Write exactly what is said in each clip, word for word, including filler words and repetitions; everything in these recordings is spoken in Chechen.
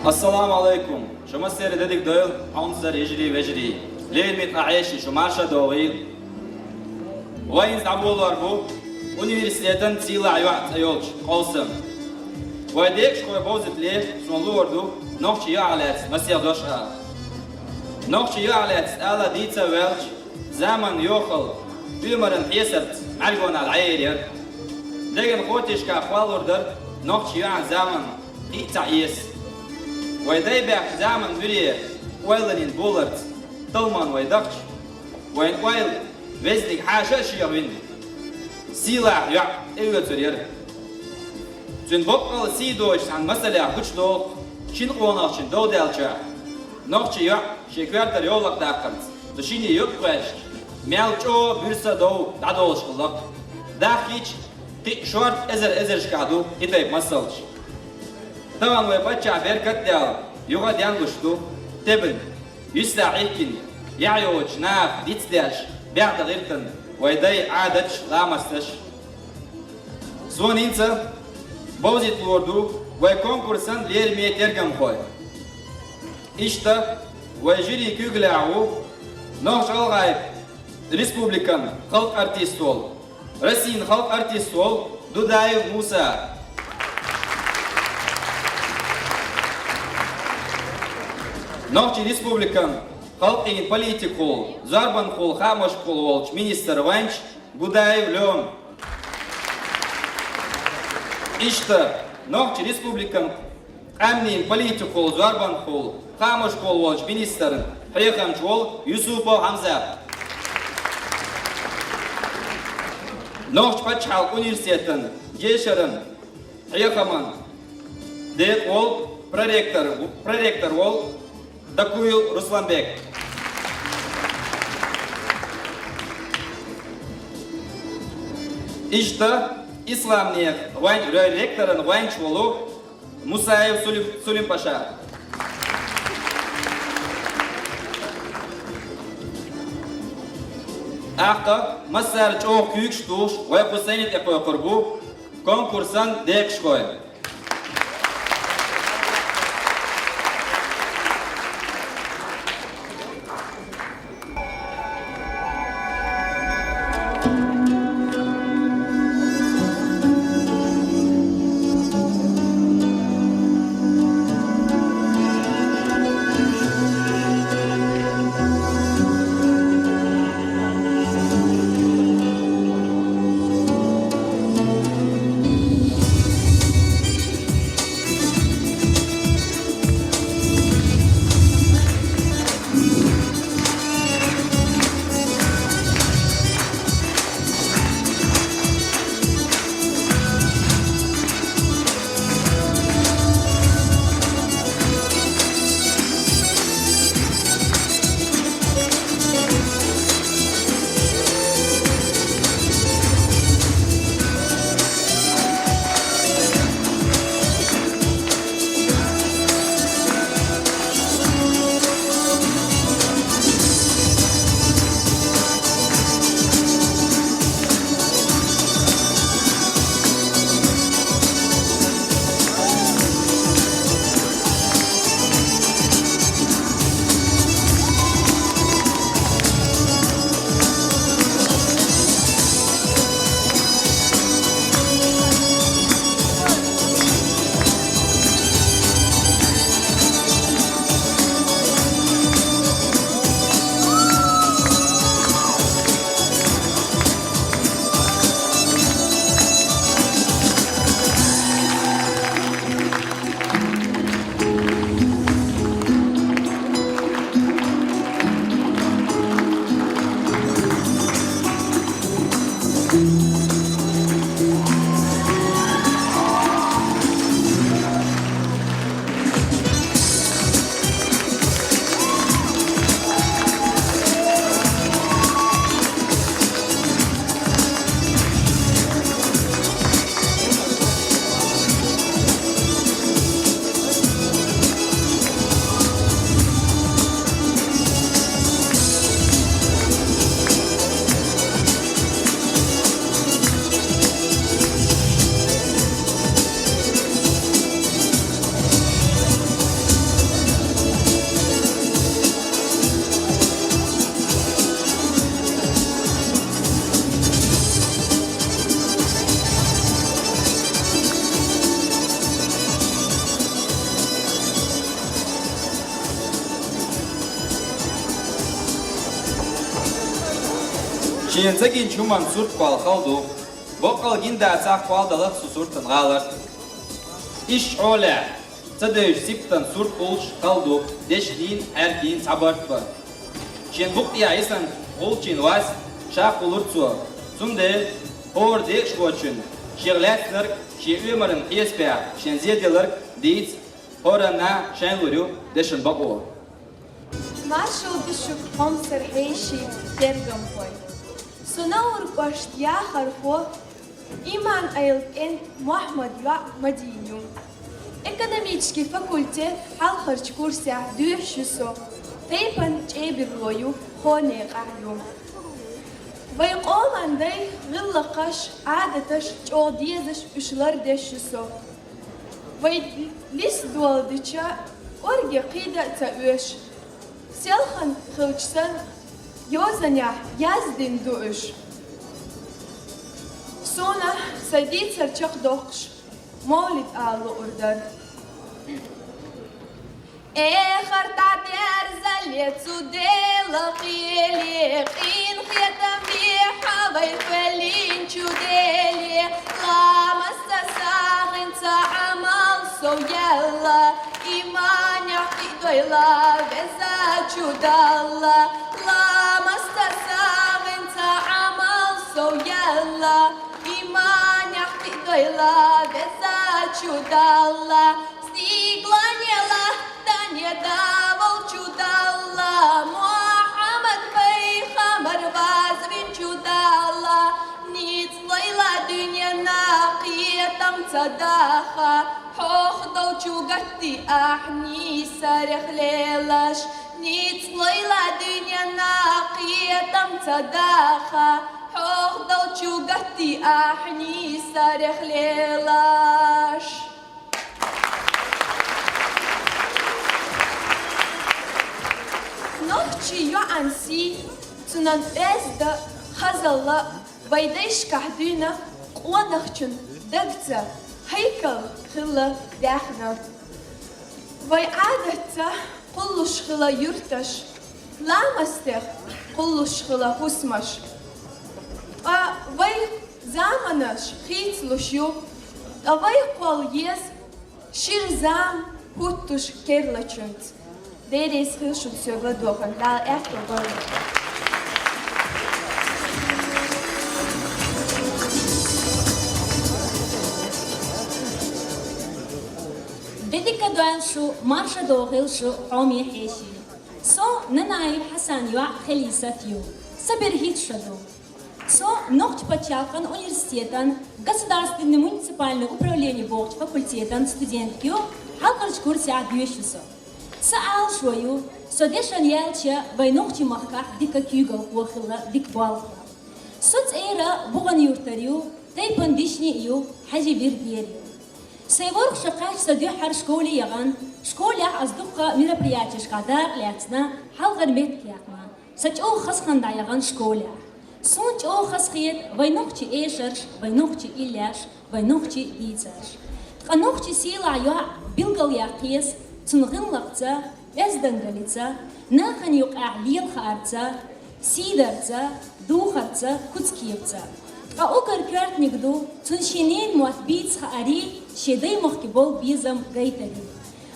Ассаламу алейкум. Шу массеран де дика дойла, хьомсара йижарий, вежарий. Лермит Ӏайши шу марша догӀийла. Вайна дӀаболор бу университетан сийлахь йоӀ цӀе йолчу къовсам. Вай декъашхой бовзийтале, суна луур ду нохчийн йоӀах лаьцна масех дош ала. Нохчийн йоӀах лаьцна ала дийца а ваьлча, заманан йохалла, уьймаран хьесапца Ӏаьргонехь дӀаер яра. Деган хотешкахь хьалур дара нохчийн йоӀан заман кхин а ца Ӏеса. Вай дай баьхначу заманан муьре ойланийн боларца талламан вай дахча, вайн ойла везаниг хьаша а шеха вина, сийлахь йоӀ тӀеоьцур яра. Цуьнан боккъал а сий доцуш цхьана масалех гучудолу шина къонахчун дов даьллачохь, нохчийн йоӀ шен коьртара йовлакх даккхарца, цу шинна юкъ кхоьссича, мел чӀогӀа буьрса а дов дӀадолуш хилла-кх. Дахкийча, кхин а шорта эзар-эзаршкахь ду и тайпа масалш. Тахана вай паччахь беркат а даьлла, юха а денлуш ду, тебина, юьсса хьихкина, яхь йоцучу наха дицдеш, бехдан гӀиртина вай дай Ӏадаташ, ламасташ. Суна хӀинца бовзийта луур ду вай конкурсан лераме тергамхой. Иштта вай жюрин куьйгаллехь ву Нохч-ГӀалгӀайн Республикан халкъан артист волу, Россин халкъан артист волу Дудаев Муса. Нохчийн Республикан халкъийн политикахула, зорбанхула, хаамашкахула волчу министр вайнчу Гудаев Лём. Иштта Нохчийн Республикан къаьмнийн политикахула, зорбанхула, хаамашкахула волчу министран хьехамча волу Юсупов Хьамзат. Нохчийн пачхьалкхан университетан дешаран хьехаман декъа волу, проректор, проректор волу Дакуев Русланбек. Иштта исламан гӀоьнча, ректоран гӀоьнча волу Мусаев Сулим-, Сулим-паша. ТӀаккха массара чӀогӀа куьйгаш а тухуш, вай кху сайна тӀекхойкхур бу конкурсан декъашхой. Шен ца гинчу хӀуман сурт кхолла хала ду. Боккъал гина дацахь, кхолла далахь цу суртан гӀалат. Иштта хьолехь, ца девзачу сибатан сурт хуьлуш хала ду, дешнийн, хьаьркийн цхьа барт бан. Шен букъ тӀехь йисина гӀулчийн вас ша кхуллура цо. Цундела хӀора декъашхочунна шех лаьцнарг, шен оьмаран хьесапехь шен зеделларг дийца, хӀоранна шайна лур ю дешан бакъо. Маршалла ду шуьга, хьомсара хьеший, тергамхой! Сан Новр кӀоштан яхархо, Иман-Ӏелан кӀентан Мохьмадан йоӀ Мадин ю. Экономический факультет хьалхарчу курсехь доьшуш ю со. Тайпанан чӀебарло ю, хьенекъахь ю. Вайн къоман дай, гӀиллакхаш, Ӏадаташ чӀогӀа дезаш, уьш лардеш ю со. Вай листа доладича, кӀорге кхийда а ца оьшу. Селхана хилча санна, йозанехь яздина ду уьш. Суна сайн дийцар чекхдоккхуш, мовлид ала луур дара. Эхарта дерзале цу Делан кхеле, къинхетам бехьа вай кхоьллинчу Деле. Ламаз ца сагӀина, ца Ӏамал сов яьлла, иманехь кхиадойла везачу Далла. Ламаз ца сагӀина, ца Ӏамал сов яьлла, иманехь кхиадойла везачу Далла. Стиглане латтане даволчу Далла, Мухьаммад пайхамар вазвинчу Далла. Ницкъ лойла дуьненна, кхетам ца даха, хьох долчу гатди ахь нийсарех лелаш. Ницкъ лойла дуьненна, кхетам ца даха, хьох долчу гатди ахь нийсарех лелаш. Нохчийн йоӀан сий, цуьнан оьзда, хазалла вай дайшкахь дуьйна, къонахчун дагца хьайкал хилла даьхна. Вай Ӏадатца кхуллуш хилла юьрташ, ламастех кхуллуш хилла хӀусамаш. Ткъа вай заманаш хийцалуш ю, ткъа вай кхолла еза шира зама хӀуттуш керлачуьнца. Дела реза хила шуна соьга ладогӀарна, Дала аьтто бойла. Де дика дойла шу, марша догӀийла шу, хьоме хьеший! Со Нанаев Хьасанан йоӀ Хелисат ю. Сан берхӀитта шо ду. Со Нохч-пачхьалкхан университетан государственный муниципальный управление бохучу факультетан студентка ю, хьалхарчу курсехь доьшу со. Сан Ӏалашо ю, со дешан яьлча, вай нохчийн махкахь дика куьйгалхо хилла дика болх бан. Со цӀера БугӀан-Юьртара ю, тайпан дишни а ю, Хьаьжи-Вирдера ю. Сайн ворхӀ шо кхаьчча, сан дуьххьара школе яхана, школехь ас дуккха мероприятешкахь дакъа лаьцна, хьалхара меттиг яьккхина. Сан чӀогӀа хаза хан дӀаяхана школехь. Суна чӀогӀа хазахета вай нохчийн эшарш, вай нохчийн иллеш, вай нохчийн дийцарш. Ткъа нохчийн сийлахь йоӀ билгалъяккха еза цуьнан гӀиллакхца, оьздангаллица, нахана юкъахь лела хаарца, сий дарца, духарца, куц кхиярца. Ткъа уггар коьртаниг ду цуьнан шен ненан мотт бийца хаарий, шен даймахке болу безам гайтарий.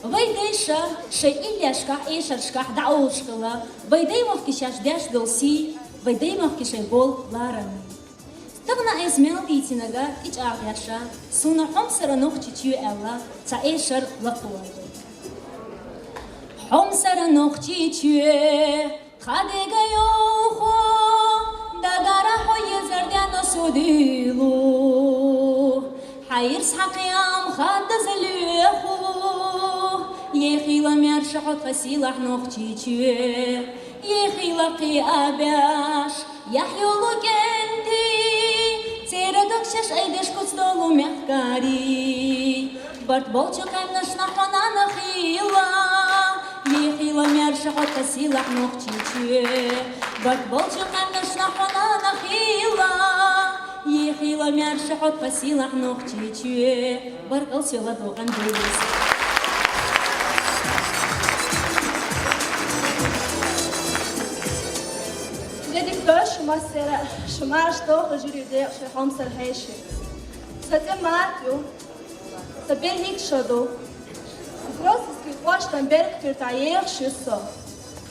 Вай дайша шайн иллешкахь, эшаршкахь дӀаолуш хилла, вай даймахке шаьш деш долу сий, вай даймахке шайн болу ларам. Стагана айса мел дийцинарг тӀечӀагӀдеш, суна «Хьомсара Нохчийчоь» аьлла цхьа эшар лакхавалийта. Хьомсара Нохчийчоь, тхан дега йовхо, дагара хьо езар ден со дуьйлу. Хьайрс хьан кхиам хаддаза лоьху, ехийла маьрша хьо тхан сийлахь Нохчийчоь, ехийла кхиа беш, яхь йолу кӀентий, церан дог шаьш айдеш куц долу мехкарий. Барт болчу къаьмнашна хьо нана хийла, ехийла маьрша хьо тхан сийлахь Нохчийчоь. Барт болчу къаьмнашна хьо нана хийла, ехийла маьрша хьо тхан сийлахь Нохчийчоь. Баркалла, соьга ладогӀарна Дела реза. Де дика дойла шу, Массера, шу марша доху, жюри декъашхой, хьомсара хьеший. Са цӀи Марта ю, са берхӀийтта шо ду. Грозненский кӀоштан Беркатуьртахь ехаш ю со.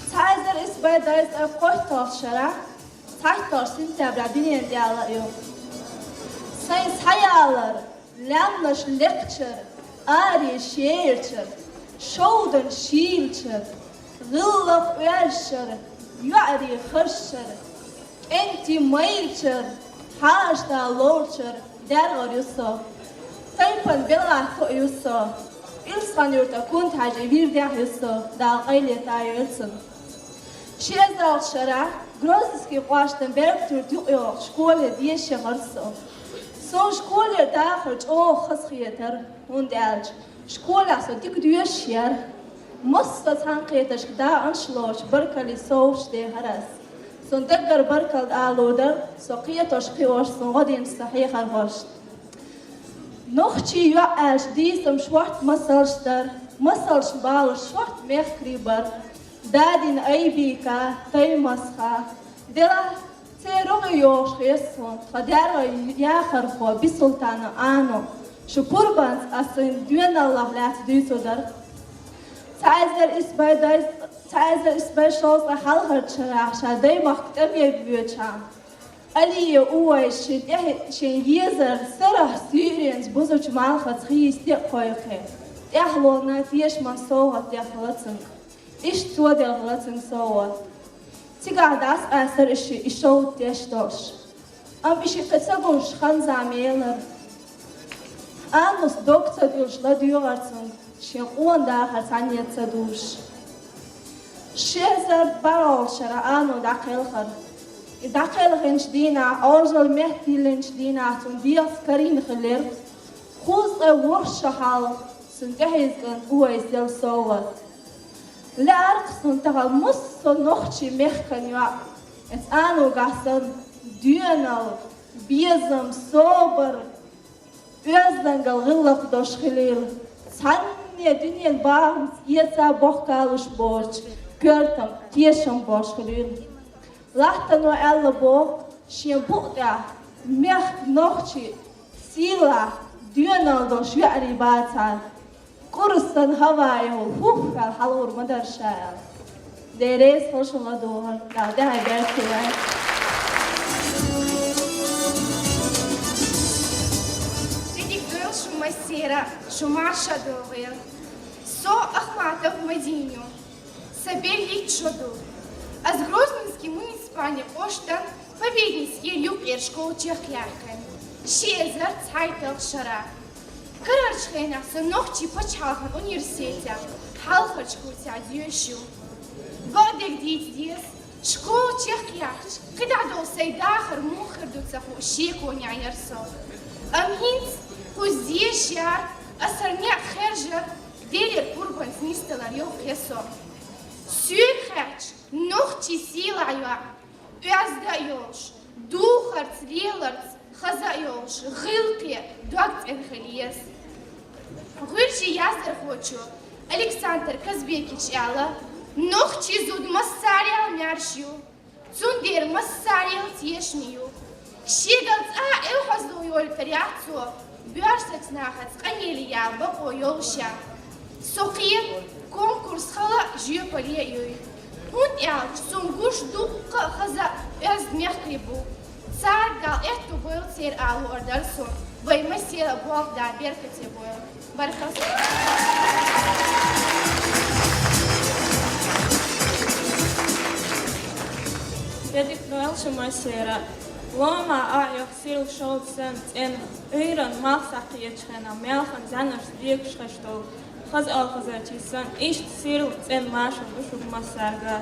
Цхьа эзар исс бӀе дезткъе кхойтталгӀачу шарахь, цхьайтталгӀачу сентябрехь дуьненна тӀе аьлла ю. Сайн схьаялар, лаьмнаш лекхачара, аре шерачара, шовдан шийлачара, гӀиллакх оьзачара, йоӀарий харжачара, кӀентий майрачара, хьаша да ловчара даьргӀар ю со. Тайпан белахь тоъ ю со. Илсхан-Юьртан Кунта-Хьаьжин вирдехь ю со, Дала къайле тӀайойла цунна. Ши эзарлагӀчу шарахь Грозненский кӀоштан Беркатуьрта юкъайогӀучу школе дешаш яхара со. Суна школера дахар чӀогӀа хазахетара, хӀунда аьлча школехь со дика доьшуш яра. Массо а цхьаьнакхетаршка дакъанаш а лоцуш, баркаллин совгӀаташ дехара ас. Суна даггара баркалла ала луур дара со кхетош-кхиош, суна гӀо динчу сан хьехархошна. Нохчийн йоӀ аьлча дийцам шортта масалш дара, масалшна балош шортта мехкарий бара. Дадин Айбика, Таймасха, делахь церан рогӀе йогӀуш хеза суна тхан даьргӀан яхархо Бисултанов Ӏано. Шу пурбанца ас сайн доьналлах лаьцна дуьйцур дара. Цхьа эзар исс бӀе дезткъе, цхьа эзар исс бӀе шовзткъе хьалхарчу шарахь ша даймахка тӀаме воьдучхьана, Алиев Увайса шен тӀе-, шен езар сарахь суьйренца бузучу малхаца хийца тӀе а кхойкхий, тӀаьхьалонан тешаман совгӀат дехна цуьнга. Иштта цо делла цуьнга совгӀат. Цигахь дӀасакъаьстира и ши, и шовда теш долуш. Амма и шиъ кхин ца гуш хан-зама елира. Ӏанос дог ца дуьллуш ладоьгӀира цуьнга, шен къона дахар цхьаьннеца ца дузуш. Ши эзар бархӀалгӀачу шарахь Ӏано дӀакхелхира. И дӀакхелхинчу дийнахь, Ӏожалла меттаеллинчу дийнахь цунна дегӀаца карийна хиллера. Кхузткъе ворхӀ шо хьалха цуьнан тӀехьийза кӀанта Увайса делла совгӀат. Лаьара-кх суна тахана массо а нохчийн мехкан йоӀ, эцу Ӏаногахь санна, доьналла, безам, собар, оьздангалла, гӀиллакх долуш хилийла, цхьанне дуьненан бахамца эца а бохка а луш боцуш, коьртам, тешам болуш хилийла. Латтано аьлла боху, шен букъа тӀехь мехкан, нохчийн сийлахь, доьналла долуш веарий бацахьара. КӀурас санна хӀаваэхула хӀух аьлла хьалхара ма дара ша аьлла. Дела реза хуьлда шуна ладугӀурна, Дала тӀаьхье беркате вай. Де дика дойла шун массеран, шу марша догӀийла. Со Ахматов Мадина ю. Сан берхӀийтта шо ду. Ас Грозненский муниципальный кӀоштан Побединский юккъера школа чекхъяьккхина ши эзар цхьайтталгӀачу шарахь. Карарчу хенахь со нохчийн пачхьалкхан университетехь хьалхарчу курсехь доьшуш ю. Бакъдерг дийца деза, школа чекхъяьккхича, кхидӀа долу сайн дахар муха хир ду ца хууш шеконехь яра со. Амма хӀинца кхуза дешар, ас хӀара некъ хержар, Делера пурбанца нисдалар йоху хеза со. Соьга хаьттича, нохчийн сийлахь йоӀ, оьзда а йолуш, духарца, леларца хаза а йолуш, гӀиллакхе, догцӀена хила еза. ГӀирсийн яздархочо Александр Казбековича аьлла, нохчийн зуда массарел маьрша ю. Цундела массарел тешаме ю. Шегара цкъа а эвхьазло йойтур яц цо, боьршачу нахаца къамеле яла бакъо йолуш. Со кхета, конкурс хала а, жоьпалле а юй. ХӀунда аьлча суна гуш дуккха а хаза а, оьзда мехкарий бу. Царгал аьтто бойла церан, ала луур дара суна. Вайн массеран болх Дала беркате бойла. Баркалла. Де дика дойла шу массеран. Ломахь а йо сирла шовда санна цӀена, Ӏуьйранна малх схьакхетачу хенахь, маьлхан зӀаьнарш дегаш хезаш долу хаза алхазарчий санна, иштта сирла цӀена маршалла ду шуьга массаьрга.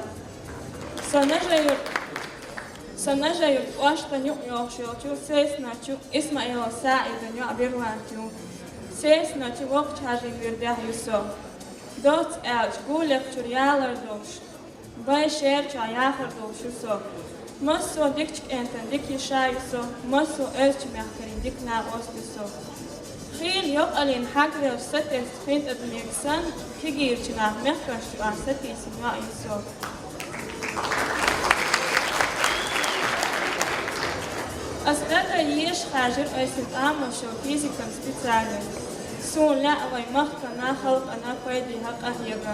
Со Нажа-Юрт-, со Нажа-Юрт кӀоштан юкъа йогӀуш йолчу Сесначу Исмаилов СаӀидан йоӀ Берлант ю. Сесначу Воккхачу Хьаьжин вирдехь ю со. Доцца аьлча, гуллехь чуьра ялар долуш, бай шерачохь яхар долуш ю со. Массо а дикачу кӀентан дика йиша ю со, массо а оьзучу мехкарийн дика накъост ю со. Хийла йокъаллина хьагвелча сатесна хин тӀадамега санна, кегийрачу наха мехкаршна чохь сатийсина йоӀ ю со. Ас дагадоагӀаш хьажар айса тамашо физикан специальность. Сона лаьа вай махкана, халкъана пайда хьакъахьега.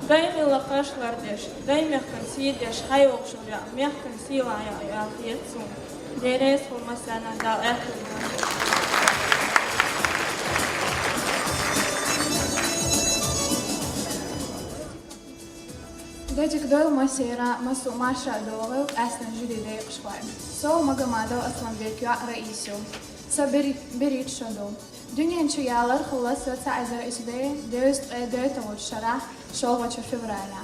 Даймахкан лакхаш лардеш, даймахкан сий деш, хьайолча мехкан сийлахь йоӀ яла хет сона. Дерес хӀама санна дал аьттув. Деза дика дойла массера, массо а марша догӀийла къаьстта жюри декъашхой. Со Магомадов Асланбек йоӀ Раиса ю. Са берхӀи-, берхӀитта шо ду. Дуьнен чу ялар хилла са цхьа эзар исс бӀе дезткъе дойталгӀача шера, шоллагӀча феврале.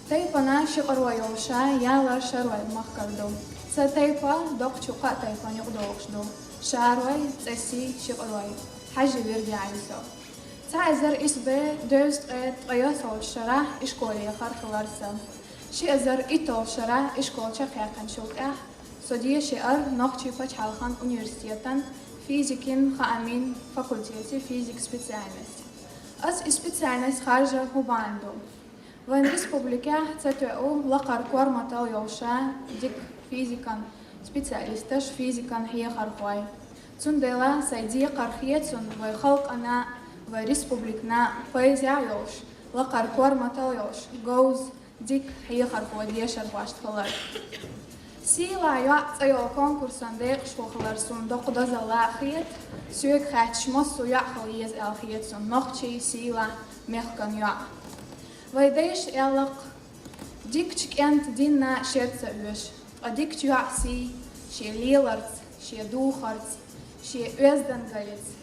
Тайпана ши кӀира йолаш ялар Шарой мехкара ду. Са тайпа доккхача кхаа тайпана юкъе долаш ду. Шарой, ЦӀесий, ши кӀира. Хьажий вирд яьй со. Цхьа эзар исс бӀе дезткъе ткъаь ялхлагӀча шера ишколе яхар хилар са. Ши эзар итталгӀача шера ишкол чакхъяьккхинчул тӀехьагӀа со деша яр Нохчий паччахьалкхен университетан физикин хаамин факультете, физик специальность. Ас и специальность харжар хӀама ду. Вайн республикехь ца тоьу лакхара корматал йолаш дика физикан специалисташ, физикан хьехархой. Цундела сай декхар хет сона вай халкъана, вай республикана пайда йолаш, лакхара корматал йолаш, говза, дика хьехархо, дешархошта хилар. «Сийлахь йоӀ» цӀи йолча конкурсан декъашхо хилар сона доккха дозалла а хет, соьга хаьттача массо а йоӀ хила еза аьле хет сона, нохчий сийлахь мехкан йоӀ. Вай дайша аьлар-кх: дикача кӀентан дин шера ца оьшу, ткъа дикача йоӀан сий шен леларца, шен духарца, шен оьздангаллица,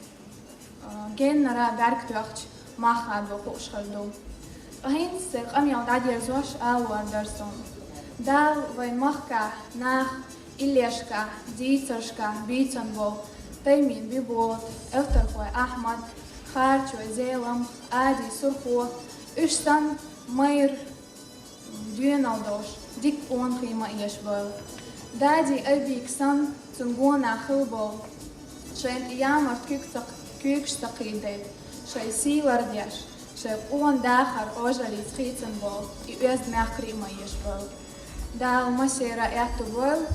а, геннара бӀаргтоьхча мах хадо хууш хир ду. Ткъа хӀинца сайн къамел дӀадерзош ала лаьар сона. Дала вайн махкахь нах иллешкахь, дийцаршкахь бийцан болу Таймин Биболат, Эвтархой Ахьмад, Харчой Зелам, Ади Сурхо, уьш санна майра доьналла долуш, дика къонахий ма эшабойла. Дади Айбика санна, цуьнан гонах хилла болу, шайна тӀе ямарта куьг ца, куьйгаш ца кхийдайта, шайн сий лардеш, шайн къона дахар Ӏожаллица хийцина болу и оьзда мехкарий а ма эшабойла. Дала массеран аьтту бойла.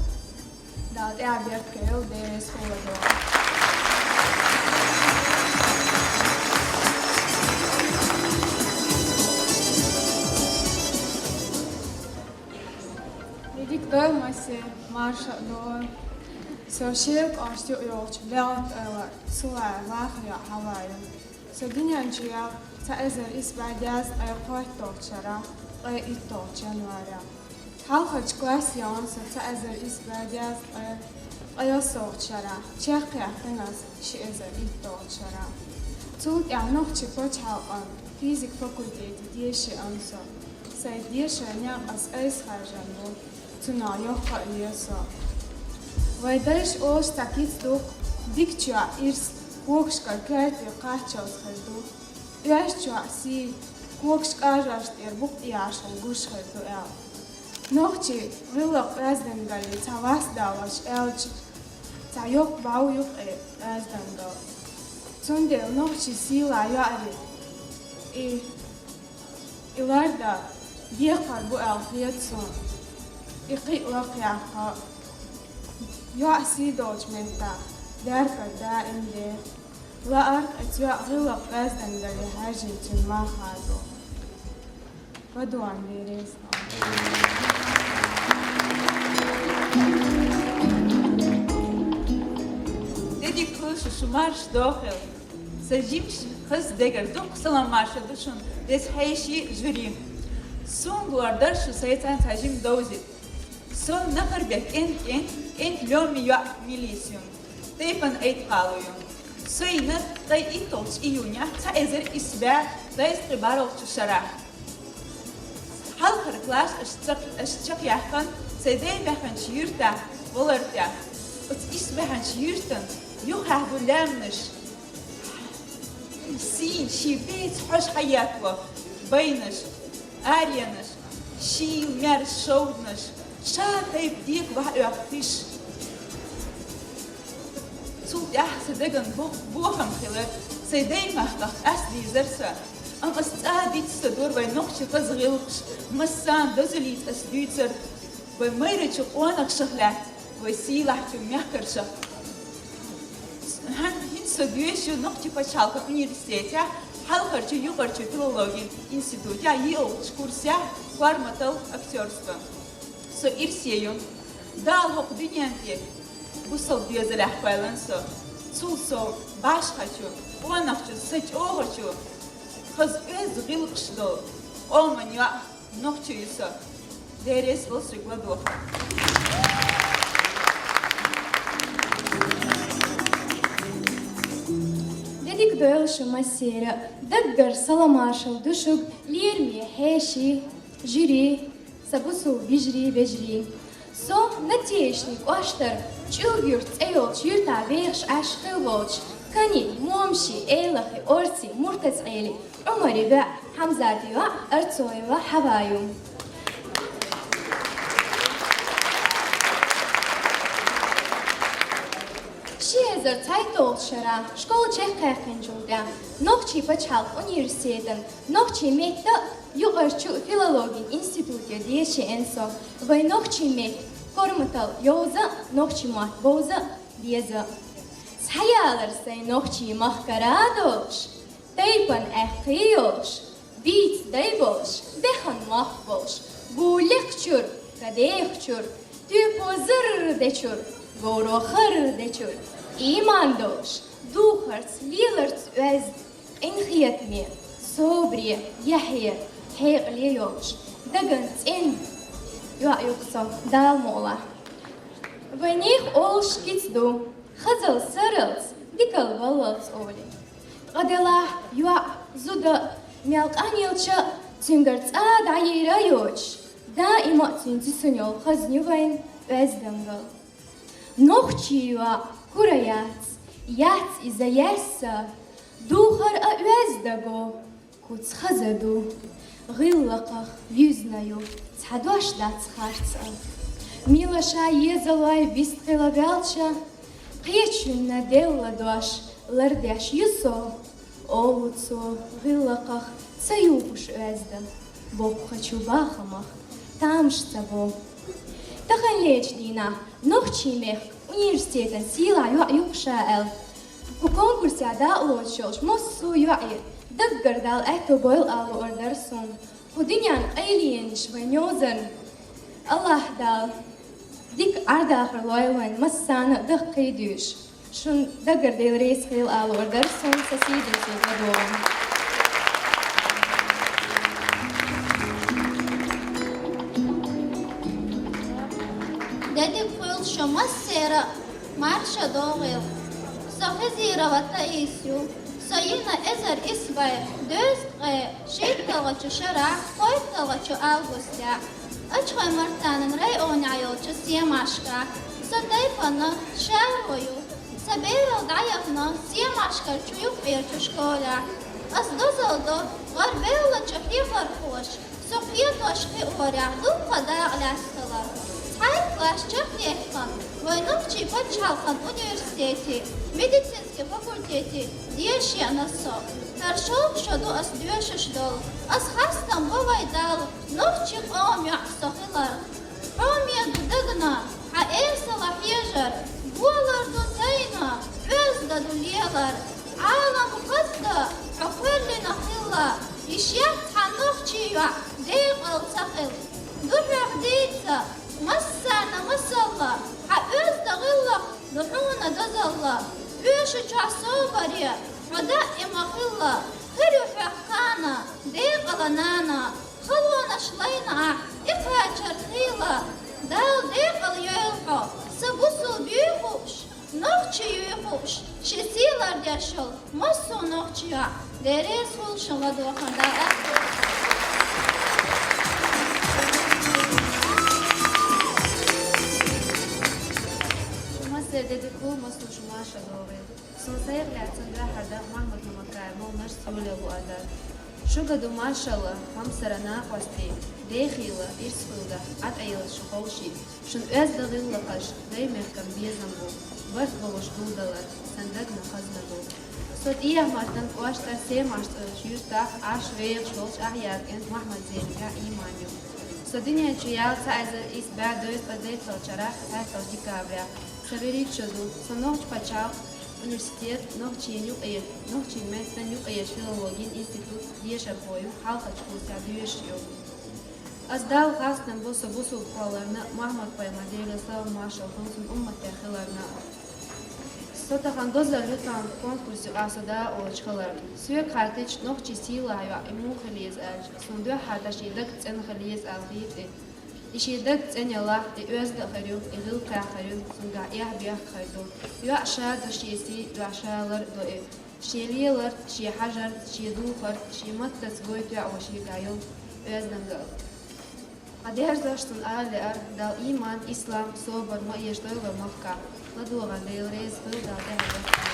Дала тӀаьхьа беркате йойла, Дела реза хуьлда. Дика дойла массеран, марша догӀийла. Со Шелан кӀоштан юкъа йолчу Белат-Эвлара Сулай-Вахара йоӀ Хьава ю. Со дуьнен чу яьлла цхьа эзар исс бӀе дезткъе кхойтталгӀачу шарахь, ткъе итталгӀачу январехь. Хьалхарчу классе яьлла со цхьа эзар исс бӀе дезткъе ткъе ялхалгӀачу шарахь, чекхъяьккхина ас ши эзар итталгӀачу шарахь. Цул тӀаьхьа Нохчийн пачхьалкхан физик факультете деша яьлла со. Сайн дешаран некъ ас айса хаьржина бу. Цунах йоккха а веза со. Вайн дайша олуш цхьа кица ду-кх: дикача йоӀан ирс когашкара коьрте кхаччалц хир ду, оьшуча йоӀан сий когашкара кӀажарш тӀера букъ яьлча гуш хир ду аьлла. Нохчийн гӀиллакх-оьздангаллин цхьа вас даллалц аьлча, цхьа йоккха бӀов ю-кх и оьздангалла. Цундела нохчийн сийлахь йоӀарий и И лардан декхар бу аьлла хета суна. И кхин а лакхъяккха, йоӀ сий долчу меттехь беркат даим де. Лаарх оцу йоӀан гӀиллакх-оьздангалле хьаьжжина цуьнан мах хадо. ЛадогӀам бе реза. Дедик кхуьлуш шу марша дохийла. Сан жимчу хаза дегара дуккха салам-маршалла ду шуна, деза хьеший, жюри. Суна лор дара шу сайца цхьа жима довзийта. Со Нахарбек кӀент, кӀент, кӀент Лёмин йоӀ Милис ю. Тайпана Айткъала ю. Со йина ткъе итталгӀачу июнехь цхьа эзар исс бӀе дезткъе бархӀалгӀачу шарахь. Хьалхара класс аша чекх-, аша чекхъяьккхина сайн даймехканчу юьртахь, валар тӀехь. Оцу исбаьхьначу юьртан юххехь ду лаьмнаш, сийна шен беца хьожа хьаетта байнаш, аренаш, шийла мерза шовданаш, ша тайпа дегабахьа оьху хиш. Цул тӀаьхьа сан деган бо-, бохам хилар, сайн даймахках къаьстадийзар сан. Амма ас цкъа а диц ца дора вайн нохчийн хаза гӀиллакхаш, массарна дозаллица ас дуьйцура вайн майрачу къонахашах лаьцна. Вай сийлахьчу мехкарша. ХӀан-, хӀинца со доьшуш ю Нохчийн пачхьалкхан университетехь, хьалхарчу, юкъарчу филологийн институтехь йиълагӀчу курсехь, корматал актёрство. Со ирсе ю. Дала хӀокху дуьнен тӀе бусалба доьзалехь кхоьллина со. Цул сов башхачу, къонахчу, сан чӀогӀачу, хаза оьзда гӀиллакхаш долу къоман йоӀ нохчи ю со. Дела реза хуьлда шуьга, ладогӀа. Де дика дойла шу массеран а, даггара салам-маршалла ду шуьга, лераме хьеший, жирий, сан бусалба йижарий, вежарий. Со Натешни кӀоштара ЧӀилга-Юрт цӀе йолчу юьртахь вехаш Ӏаш хилла волчу Кани Момаши, Элахи, Орси, Муртазхьели, Ӏумари веа Хьамзати йоӀ Арцоева Хьава ю. Ши эзар цхьайтталгӀачу шарахь школа чекхъяьккхинчул тӀаьхьа Нохчийн пачхьалкхан университетан нохчийн меттан а, юкъарчу филологийн институтан а деша еана со. Вайн нохчийн меттан корматалла йовза а, нохчийн мотт бовза а, беза а. Схьаялар сайн нохчийн махкара а долуш, тайпана аьккхий йолуш, бийца дай болуш, бехана мохк болуш, гу лекха чуьра, ка деха чуьра, туьпо зар дечуьра, говро хар дечуьра, ийман долуш, духарца, леларца оьзда, къинхетаме, собаре, яхье, хьекъале йолуш, даган цӀена йоӀ ю-кх со, Дала мукъалахь. Вайнех олуш кица ду, хазал саралц, дикал валлалц олий. Ткъа делахь йоӀ, зуда, мел къанъелча а, цуьнгара цӀа дӀайийр а йоцуш, даима а цуьнца йисина йолу хазна ю вайн оьздангалла. Нохчийн йоӀ кура яц, яц иза яьсса, духар а оьзда го, куц хаза ду, гӀиллакхах вуьзна ю, цхьа дош дац харц а. Мила ша езалой вистхила ваьлча, кхечунна делла дош лардеш ю со, олу цо, гӀиллакхах ца юхуш оьзда, боккхачу бахамах тамаш ца бо. Таханлерчу дийнахь Нохчийн мехкан университетан сийлахь йоӀ ю-кх ша аьлла, кху конкурсехь дакъа лоцуш йолуш массо а йоӀе даггара Дала аьтто бойла ала луъур дара суна. Кху дуьненна къайленаш вайн йовзарна АллахӀ Дала дика Ӏар-дахар лойла вайн массарна а, даккхий а дуьйш. Шуна даггара Дела реза хуьлда ала луъур дара суна, сан сий дина соьга ладогӀарна. Де дика хуьлда шу массеран а, марша догӀийла. Со Хизирова Таиса ю. Со йина эзар исс бӀе дезткъе шийтталгӀачу шарахь кхойтталгӀачу августехь Ачхой-Мартанан районехь йолчу Семашкахь. Со тайпана шаро ю. Сан бералла дӀаяхана Семашкара чу юккъерчу школехь. Ас дозалла до гӀарабевллачу хьехархоша со кхетош-кхиорехь дуккха дакъа лаьцна хилар. Цхьайтта класс чекхъяьккхина вайн Нохчийн пачхьалкхан университетан медицински факультетехь деша еана со. ХӀара шолгӀа шо ду ас доьшуш долу. Ас хастам бо вайн Далла, нохчийн къоман йоӀ со хиларх. Хьоме ду дагна хьан эсала хьежар, болар ду тайна оьзда ду лелар. Ӏалам хаза дан хьо кхоьллина хилла, йиш яц хьан нохчийн йоӀ декъала ца хила. Ду хьох дийца массарна масалла, хьан оьзда гӀиллакх ду хьуна дозалла. Оьшу чохь собаре хьо даима хилла, хир ю хьох кхана декъала нана. Халонаш лайна ахь, и кхачар хийла, Дала декъала йойла хьо, сан бусулба юй хууш, нохчи юй хууш, шен сий лардеш йолу массо а нохчи йоӀ. Дела реза хуьлда шун ладогӀарна, Дала аьтто. Шу массеран де дика хуьлда, массо а шу марша догӀийла. Суна сайх лаьцна дуьххьара дакъа Махьмад-Мамакаев Молнаш Суле луъар дара. Шуьга ду маршалла, хьомсара накъостий, дехийла, ирс хуьлда, Ӏа тӀейилла шу ховший. Шун оьзда гӀиллакхаш, дай мехкан безам бу, барт болуш гулдалар, сан дагна хазна ду. Со ТӀехьа-Мартан кӀоштара Семаш цӀерачу юьртахь Ӏаш вехаш волчу Ахьяр кӀентан Махьмад-Зелиман йоӀ Иман ю. Со дуьнен чу яьлла цхьа эзар ийс бӀаь дезткъа дейтталгӀачу шарахь цхьайтталгӀачу декабрехь. Со вуьрхӀитта шо ду. Со нохчийн пачхьалкхан университет, нохчийн юкъе-, нохчийн меттан юкъерчу филологийн институтан дешархо ю, хьалхарчу курсехь доьшуш ю. Ас Далла хастам бу со бусулба кхолларна, Мухьаммад-пайхамар, Делера салам-маршалла хуьлда цунна, умматех хиларна. Со тахана дозалла ю тахана конкурс юкъахь со дакъалоцуш хиларна. Соьга хаьттича, нохчийн сийлахь йоӀ и муха хила еза аьлча, суна дуьххьара шен дагца цӀена хила еза аьлла хета и. И шен дагца цӀена ялахь, и оьзда а хир ю, и гӀиллакхехь а хир ю, цуьнгахь эхь-бехк а хир ду. ЙоӀ ша ду шен сий, йоӀ ша лар а до и. Шен леларца, шен хьажарца, шен духарца, шен маттаца гойту йоӀ ву шегахь йолу оьздангалла. Ткъа дерзош цунна ала лаьара, Далла ийман, ислам, собар ма эшадойла вайн махкахь. ЛадогӀарна Дела реза хуьлда, Дала тӀаьхье дохийла.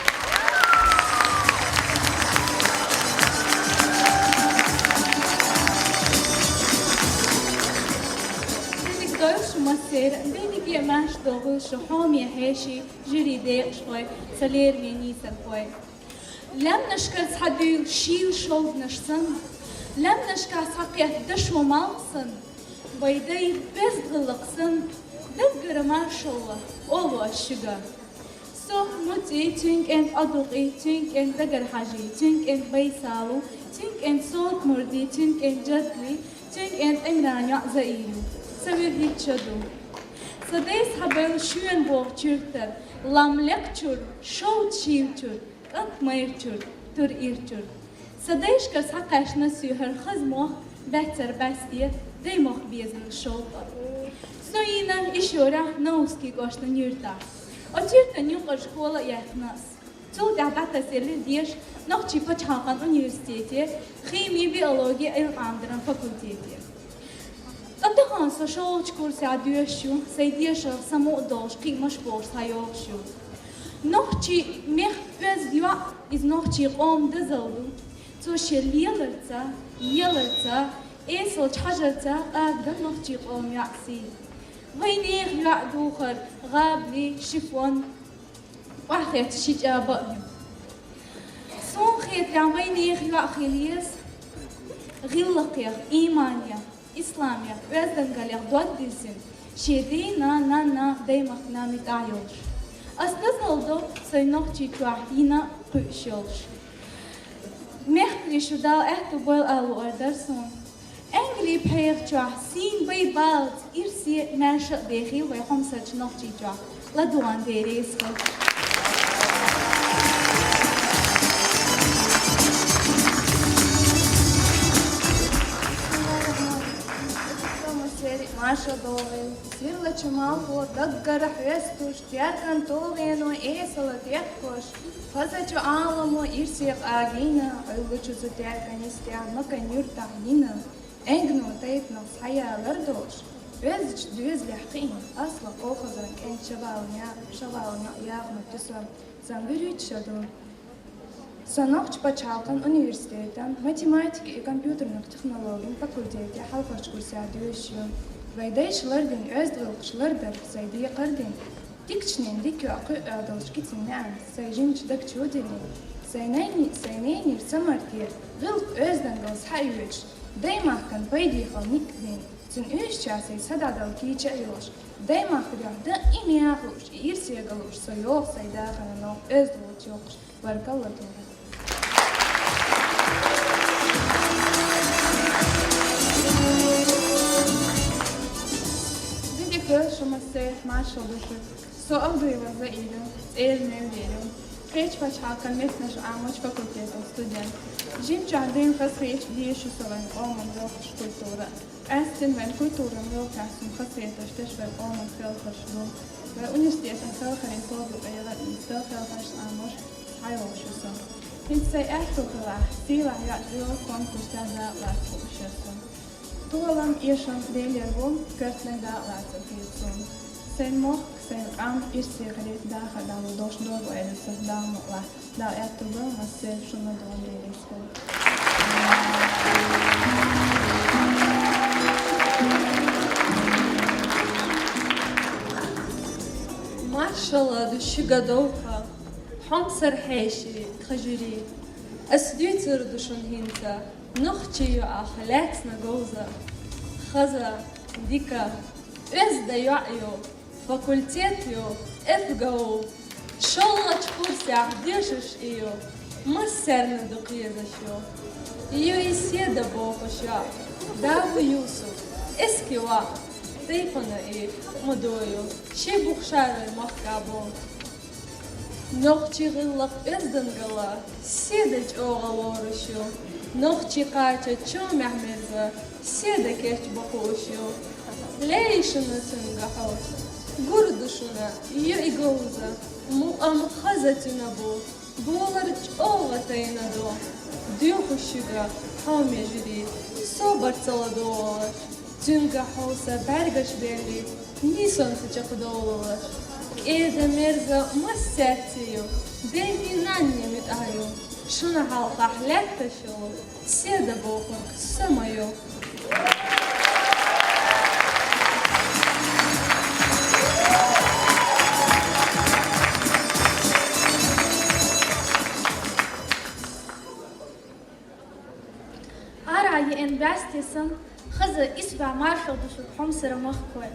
Дерриг а дойла шу массеран, дерриге а маьрша догӀийла шу, хьоме хьеший, жюри декъашхой, сан лераме нийсархой. Лаьмнашкара схьадуьйла шийла шовданаш санна, лаьмнашкахь схьакхетта дашо малх санна, вайн дайн оьзда гӀиллакх санна, даггара маршалла олу ас шуьга. Со МуцӀий, цуьнан кӀентан Ӏодукъий, цуьнан кӀентан Дагархьажий, цуьнан кӀентан Байсалу, цуьнан кӀентан Солтмурдий, цуьнан кӀентан Джадли, цуьнан кӀентан ТӀемран йоӀ Заир ю. Со вуьрхӀитта шо ду. Сан дай схьабевлла шоьна бохучу юьртара, лам лекхачуьра, шовда шийлачуьра, кӀант майрачуьра, тур ирчуьра. Сан дайшкара схьакхаьчна соьгара хаза мох, баьццара бӀаьсте, даймохк безам шовкъа. Со йина Ишорехь Наурский кӀоштан юьртахь. Оцу юьртан юкъара школа а яьккхина ас. Цул тӀаьхьа дӀатасаелира деша Нохчийн пачхьалкхан университете, хими, биологи, Ӏилма-Ӏамадаран факультете. Ткъа тахана со шолгӀачу курсехь доьшуш ю, сайн дешарх самукъа долуш, кхиамаш бохуш схьайогӀуш ю. Нохчийн мехкан оьзда йоӀ, иза нохчийн къоман дозалла ду. Цо шен леларца, еларца, эсалчу хьажарца къагадо нохчийн къоман йоӀан сий. Вайн нехан йоӀ духар, гӀабали, шифон, охьахетта ши чӀаба а ю. Суна хетарехь, вайн нехан йоӀ хила еза гӀиллакхех, ийманех, исламех, оьздангаллех дог дирзина, шен ден а, нанна а, даймахкана а муьтӀахь йолуш. Ас дозалла до сайн Нохчийчохь йина а, кхуьуш йолуш. Мехкарий, шу Дала аьтту бойла ала луъур дара суна. Энгали пхьегӀа чохь сийна бай баллаца ирсе а, маьрша а бехийла вайн хьомсарчу Нохчийчохь. ЛадогӀарна Дела реза хуьлда. Маршалла догӀийла. Сирлачу малхо даггара хьоьстуш, теркан толгӀено эсала текхкош, хазачу Ӏаламо ирсе къагийна, Ӏуьллучу цу теркан йистехь Макан юьртахь йина, энгано тайпанах схьаялар долуш, оьздачу доьзалехь кхиъна, аслах колхозан кӀентан Шабалан йоӀ, Шабалан йоӀ Яхмат ю со, сан вуьрхӀитта шо ду. Со Нохчийн пачхьалкхан университетан математикин и компьютерных технологийн факультете хьалхарчу курсехь доьшуш ю. Вайн дайша лардина оьзда гӀиллакхаш лардар, сайн декхар дина, дикачу ненан дика йоӀ кхуьу аьлла долчу кицин маьӀна сайн жимачу даг чу диллина, сайн нанни-, сайн ненера самарте, гӀиллакх-оьздангалла схьаоьцуш, даймахкана пайдехьа ник а дина, цуьнан уьш часий са дӀадала кийча а йолуш, даймахкара дуьхьа дан а, и мехь а хууш, и ирсе галуш, со йоху сайн дахаран новкъа оьзда гӀулч йоккхуш. Баркалла, Тура. Дика ду шу, массеран маршалла ду шуьга. Со Авдуева Заира ю, цӀера Мевлера ю, кхечу пачхьалкхан меттанаш Ӏамочу факультетан студент. Жимчохь дуьйна хазахеташ дезаш ю со вайн къоман гӀиллакхаш, культура. Къаьсттина вайн культуран гӀиллакхехь суна хазахетарш деш вайн къоман хелхарш ду. Вайн университетан хелхарийн тобанан юкъа яра нийса хелхарш Ӏамош схьайогӀуш ю со. ХӀинца сайн аьтту хилахь, сийлахь йоӀ цӀе йолу конкурсехь дакъалаца хууш яра со. Толам, эшам Делера бу, коьртаниг дакъалацар хета суна. Сайн мохк, сайн къам ирсе хилийта дахар дӀалур долуш дог ойла ю сан, Дала мукъалахь. Дала аьтту бойла массеран шуна, ладогӀарна Дела реза хуьлда. Маршалла ду шуьга, довха, хьомсара хьеший, тхан жюри. Ас дуьйцур ду шуна хӀинца нохчийн йоӀах лаьцна говза, хаза, Дика, оьзда йоӀ ю, факультет ю, ФГУ. ШоллагӀча курсехь дешаш и ю, массарна дукха езаш ю. Ю и Седа бохуш йоӀ, Дауи Юсуп, эски воӀ, тайпана и ма ду ю, ши бух шарой махка бу. Нохчийн гӀиллакх оьздангалла, Седа чӀогӀа лоруш ю. Нохчий кхача чомехь мерза, Седа кечбан хууш ю. Лей шуна цуьнга хьо, гур ду шуна ю и говза, мукъам хаза цуьнан бу, болар чӀогӀа тайна ду. Доьхуш шуьга хьо, межарий, собар ца ладогӀалаш. Цуьнга хьовса бӀаьргаш белли, нийсонца чекхдовлалаш. КӀеда мерза массаьрца ю, дайни нанни муьтӀахь ю. Шуна хьалхахь лаьтташ йолу Седа бохург са ма ю. Арахь еана бӀаьсте сан, хаза исбаьхьа маршалла ду шуьга, хьомсара махкой.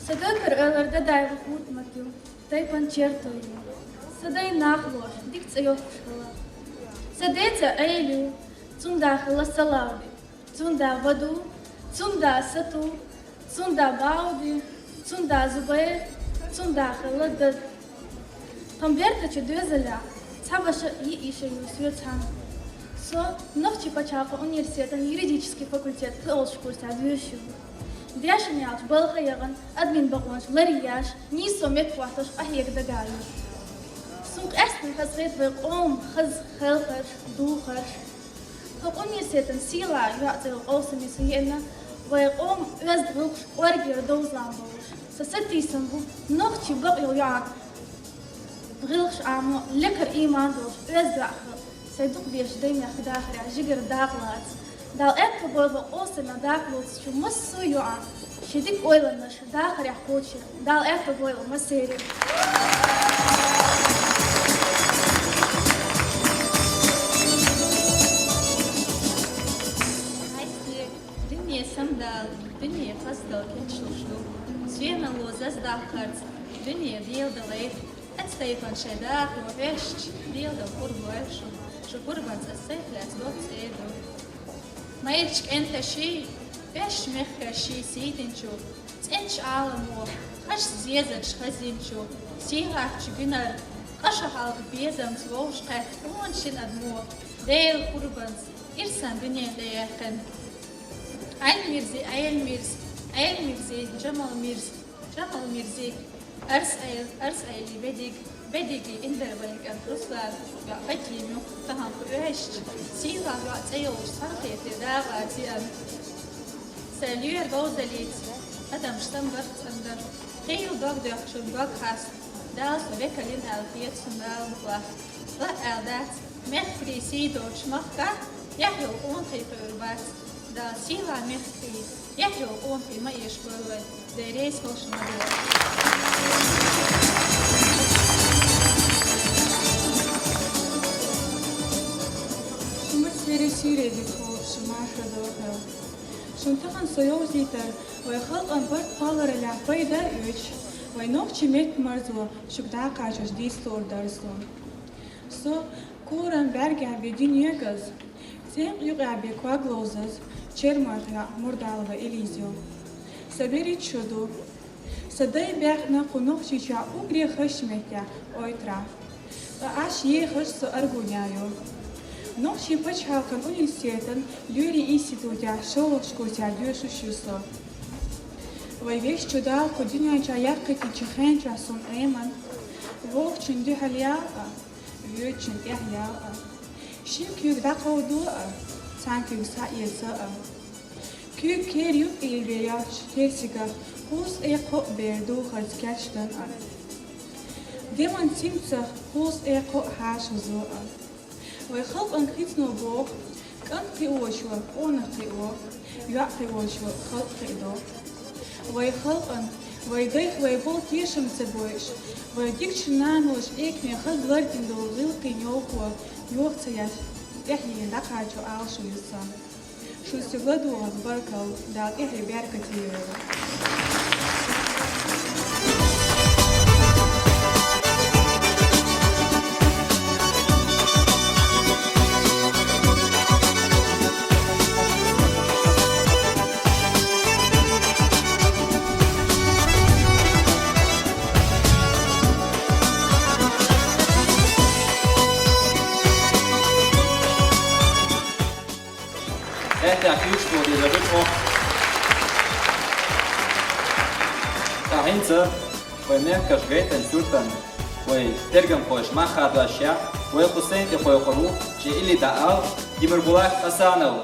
Сан доккхара ойлар Дадаева Хутмат ю, тайпана Чертой ю. Сан дай нах лоруш, дика цӀе йоккхуш хилла. Сан деца Ӏела ю, цуьнан да хилла Салавди, цуьнан да Ваду, цуьнан да Сату, цуьнан да Бауди, цуьнан да Зубайр, цуьнан да хилла Дада. Тхан бертачу доьзалехь цхьа ваша а, йиъ йиша а ю соьца цхьаьна. Со Нохчийн пачхьалкхан университетан юридический факультет кхиолгӀачу курсехь доьшуш ю. Дешна яьлча балха а яхана, адамийн бакъонаш ларъеш, нийсо меттахӀоттош къахьега дагахь ю. Суна къаьсттина хазахета вайн къоман хаза хелхарш, духарш. ХӀокху университетан «Сийлахь йоӀ» цӀе йолу къовсаме со еана, вайн къоман оьзда гӀиллакхаш кӀоргера довза болуш. Сан сатийсам бу нохчийн бакъйолу йоӀан гӀиллакхаш Ӏамо, лекхара ийман долуш оьзда йоӀ хила. Сайн дукха дезачу дайн мехкан дахарехь жигара дакъа лаца. Дала аьтто бойла вайн къовсаме дакъа лоцучу массо а йоӀан шен дика ойланаш дахарехь кхочуш. Дала аьтто бойла массеран. Хьайсте, дуьне самадала, дуьне хазадала кечлуш ду. Соьналла зазадаккхарца дуьне деладалайта. Оцу тайпана шайн дахаро хьоьстуш, деладала хир бойла шуна. Шу хӀорбанца ас сайх лаьцна доцца эр ду. Майрачу кӀенташий, оьшучу мехкашший сий динчу, цӀеначу Ӏаламо хаза зезагаш хазйинчу, сийлахьчу гуьнара къаша хьалха безамца вовшахкхетта къона шина адамо Делан хӀорбанца ирсан дуьнен тӀеяьккхина. Ӏелмирзин Ӏелмирз, Ӏелмирзин Джамалмирз, Джамалмирзин Арсайл, Арсайлин Бедиг, Бедигин Индарбайн кӀант Руслан, йоӀ Фатима ю, тахана кху оьшучу сийлахь йоӀ цӀе йолуш цхьаьнакхетар дагӀа ца ян. Сайн лоьра говзаллица адамаш самабарх цӀандар, хийла дог доьхначун дог хьаста, Дала со векал йина аьлла хета суна Дала мукъалахь. Ла аьлла дац, мехкарий сий доцучу махкахь тӀехь йолу къонахий кхуьур бац. Дала сийлахь мехкарий, тӀехь йолу къонахий ма эшабойла вай, Дела реза хуьлда шуна ма-дарра. Шу массеран суьйре дика хуьлда, шу марша догӀийла. Шуна тахана со йовзийтар вайн халкъан барт-кхоллараллехь пайда а оьцуш, вайн нохчийн меттан марзо шуьга дӀакхачош дийца луур дара суна. Со коран бӀаьргехь бен дуьнегаз, цӀенкъа юкъехь бен ког ловзаз, Чермойх йоӀ Мурдалова Элиза ю. Сан берхӀитта шо ду. Сан дай баьхна кху Нохчийчохь уггаре хазачу меттехь, Ойтрахь. Ткъа Ӏаш ехаш со Аргуне ю. Нохчийн пачхьалкхан университетан лоьрийн институтехь шолгӀачу курсехь доьшуш ю со. Вай Везачу Дала кху дуьнен чохь яккхийтинчу хен чохь суна Ӏеман, вогӀучун дуьхьал яла а, воьдучун тӀехь яла а. Шина куьйга дӀакховдо а, цхьана куьйга схьаэца а. Куьйга кер юккъе бен йоцчу керсигах кхузткъе кхоъ бер духарца кечдан а. Деман цимцах кхузткъе кхоъ хьаша хӀузо а. Вай халкъан хицино боху: кӀант кхиочо къонах кхио, йоӀ кхиочо халкъ кхиадо. Вай халкъан, вай дайх вай болу тешам ца бойуш, вай дикачу наноша экаме хаза лардина долу гӀиллакхийн йовхо йоха ца еш, тӀаьхьенан дӀакхачо Ӏалашо ю сан. Шуьца ладувгӀа баркал, Дала тӀехье беркате йойла. Хетта кийчдола деза ду тхо. ТӀаккха хӀинца вай мехкарий гӀетта суртан вай тергамхоша мах хадош я, вай кху сайна тӀе кхойкхур ву, шен илли дӀаала Тимурбулат Хасанов.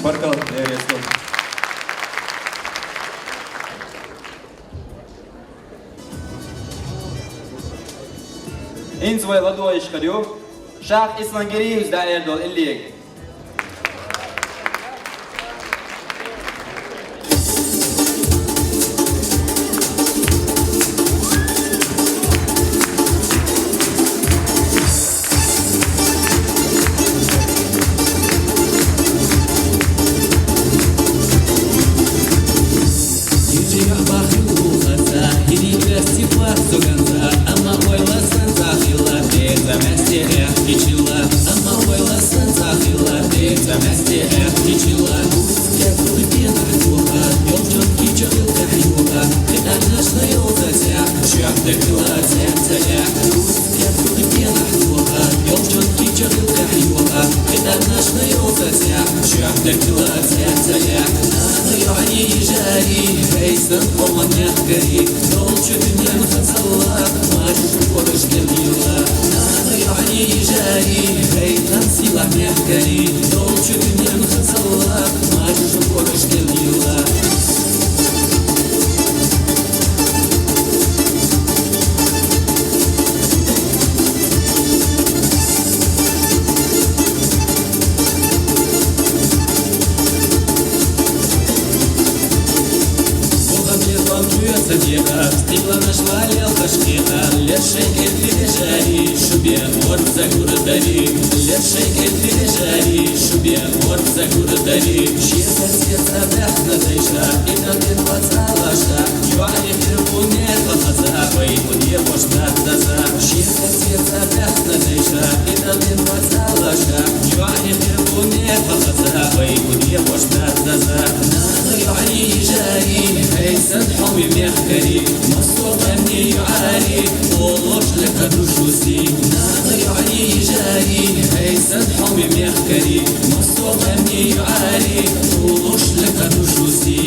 Баркалла, дересту. ХӀинца вай ладувгӀаш хир ю Шах Исламгериевс дӀаэр долу иллега. Ӏийижари, хӀай, танцила мехкари, долчу дунен хазалла, мажуш бораш кӀел йилла. Бухам лебал куья ца декъа, стигланаш лалел хашкъекъа, лешай кӀел лежари, шу бер ворд загурдари, лешай кӀел лежари, шу бер ворд загурдари, шеца цеца бехна дайша, и дадин вацалаша, юани хирбуне хаза, вай уне поштатаза, шеца цеца бехна дайша, и дадин вацалаша, юани хирбуне хаза, вай уне поштатаза. Нана юани ижари, хӀай сан хьоми мехкари, мастугъанни юари, олош лекадушуси. Нана юани ижари, хӀай сан хьоми мехкари, мастугъанни юари, олош лекадушуси.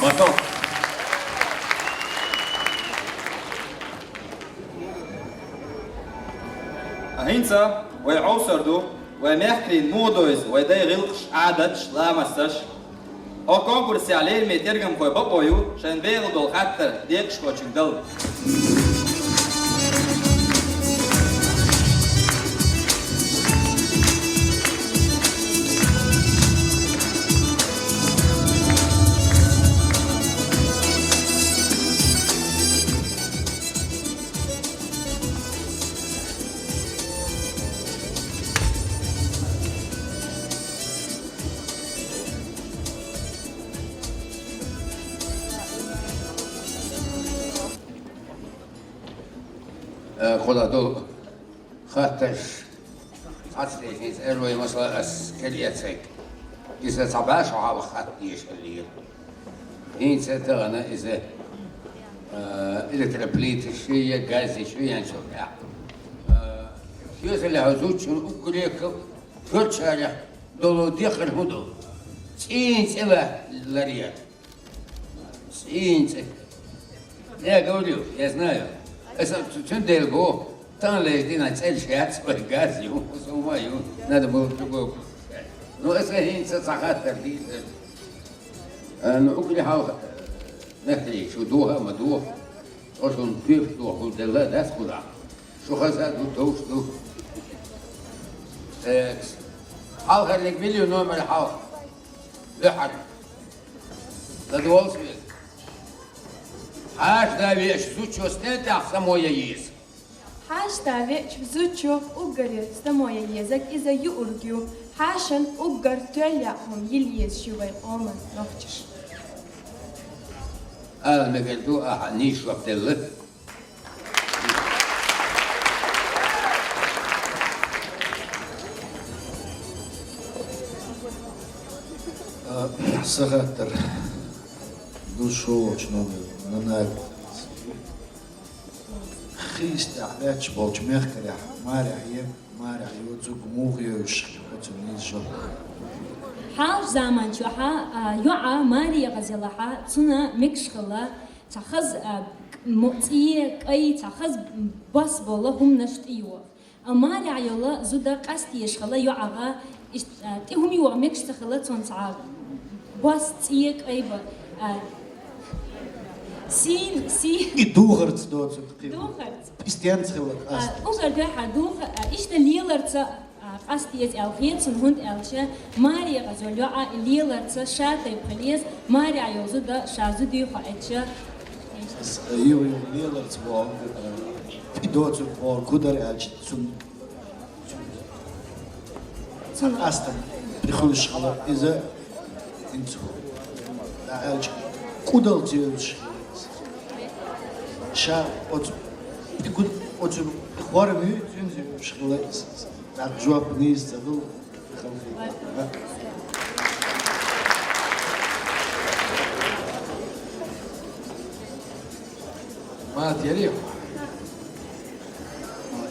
Потом. ХӀинца вай Ӏовсар ду, вай мехкарийн модойс, вай дай гӀилкъаш, Ӏадаташ, ламасташ. Хьо конкурсехь лераме тергамхой бакъо ю, шайн бегӀал долу хаттар декъашхочуьнга дала. Э, кхуьлахь долу хаттарш цхьацца дешнаш, эрой масала ас кхел эцайг. Иза цхьа баша хьалха хатта дешаллера. ХӀинца тахана иза, э, электроплиташ ю я газ ю янчул тӀехь. Э, шеца лехьа зудчун уггаре а коьртачарех долу декхар хӀун ду? ЦӀийна цӀе ларъяр. ЦӀийна цӀе. Я говорю, я знаю. Аса цу-, цундела боху, таханлерчу дийнахь цӀераш яц, вай газ ю, хӀусама ю, надо было другое купить. Ну, аса хӀинца цхьа хаттар дийцар. А, ну, уггаре хьалха, мехкарий, шу доха а ма доха. Шу шуна куьйгаш доха хӀума делла а дац кхузахь. Шу хаза а ду, товш а ду. Экс. Хьалхарниг мила ю номер хьалха? Дуьхьал. ЛадогӀал соьга. Хьаша да веача зудчо стен тӀехь само ян еза? Хьаша да веача зудчо уггаре само ян езарг иза юург ю. Хьашана уггар тоьлла хӀума йила езаш ю вай къоман нохчаша. Ала мегар ду, ахьа нийса жоп делла. А, сан хаттар ду шолгӀачу номер, Нанаев. Хи йистехь лаьтташ болчу мехкарехь, марехь е, марехь йоцург муха йовзуш хир, оцу нийса жоп. Хьалха заман чохь, а, йоӀа маре гӀазалахь, цунна мегаш хилла, цхьа хаза, а, Мо-, цӀе, кӀай, цхьа хаза бос бола хӀуманаш тӀейоагӀа. А марехь йола зуда къастаеш хила йоӀагӀа, ишт-, а, тӀе хӀума йоагӀа мегаш ца хила цунца цхьа бос, цӀе, кӀай ба. А, сийна, сий- И духарца доцург кхы. Духарца. Пистенца хила. А, къаста. Укхар дуьхьа духа, а, иштта леларца, а, къаста еза аьлла хета сона, хӀунда аьлча, марехь йола йоӀ леларца ша тайпа хила еза, марехь йола зуда ша зуде хоуьйтуш. С-, ю-, ю-, леларца боху, э, и доцург боху, кху дар аьлча, цун, цун къастам и хуьлуш хила, иза хӀинца хӀу. Да аьлча, кудал цуьйлуш хила иза. Ша оцу, и гуд-, оцу и хор вуьй, цуьнца йолуш хила иза. ТӀаккха жоп нийса ца хуьлу. Ма, Терехь.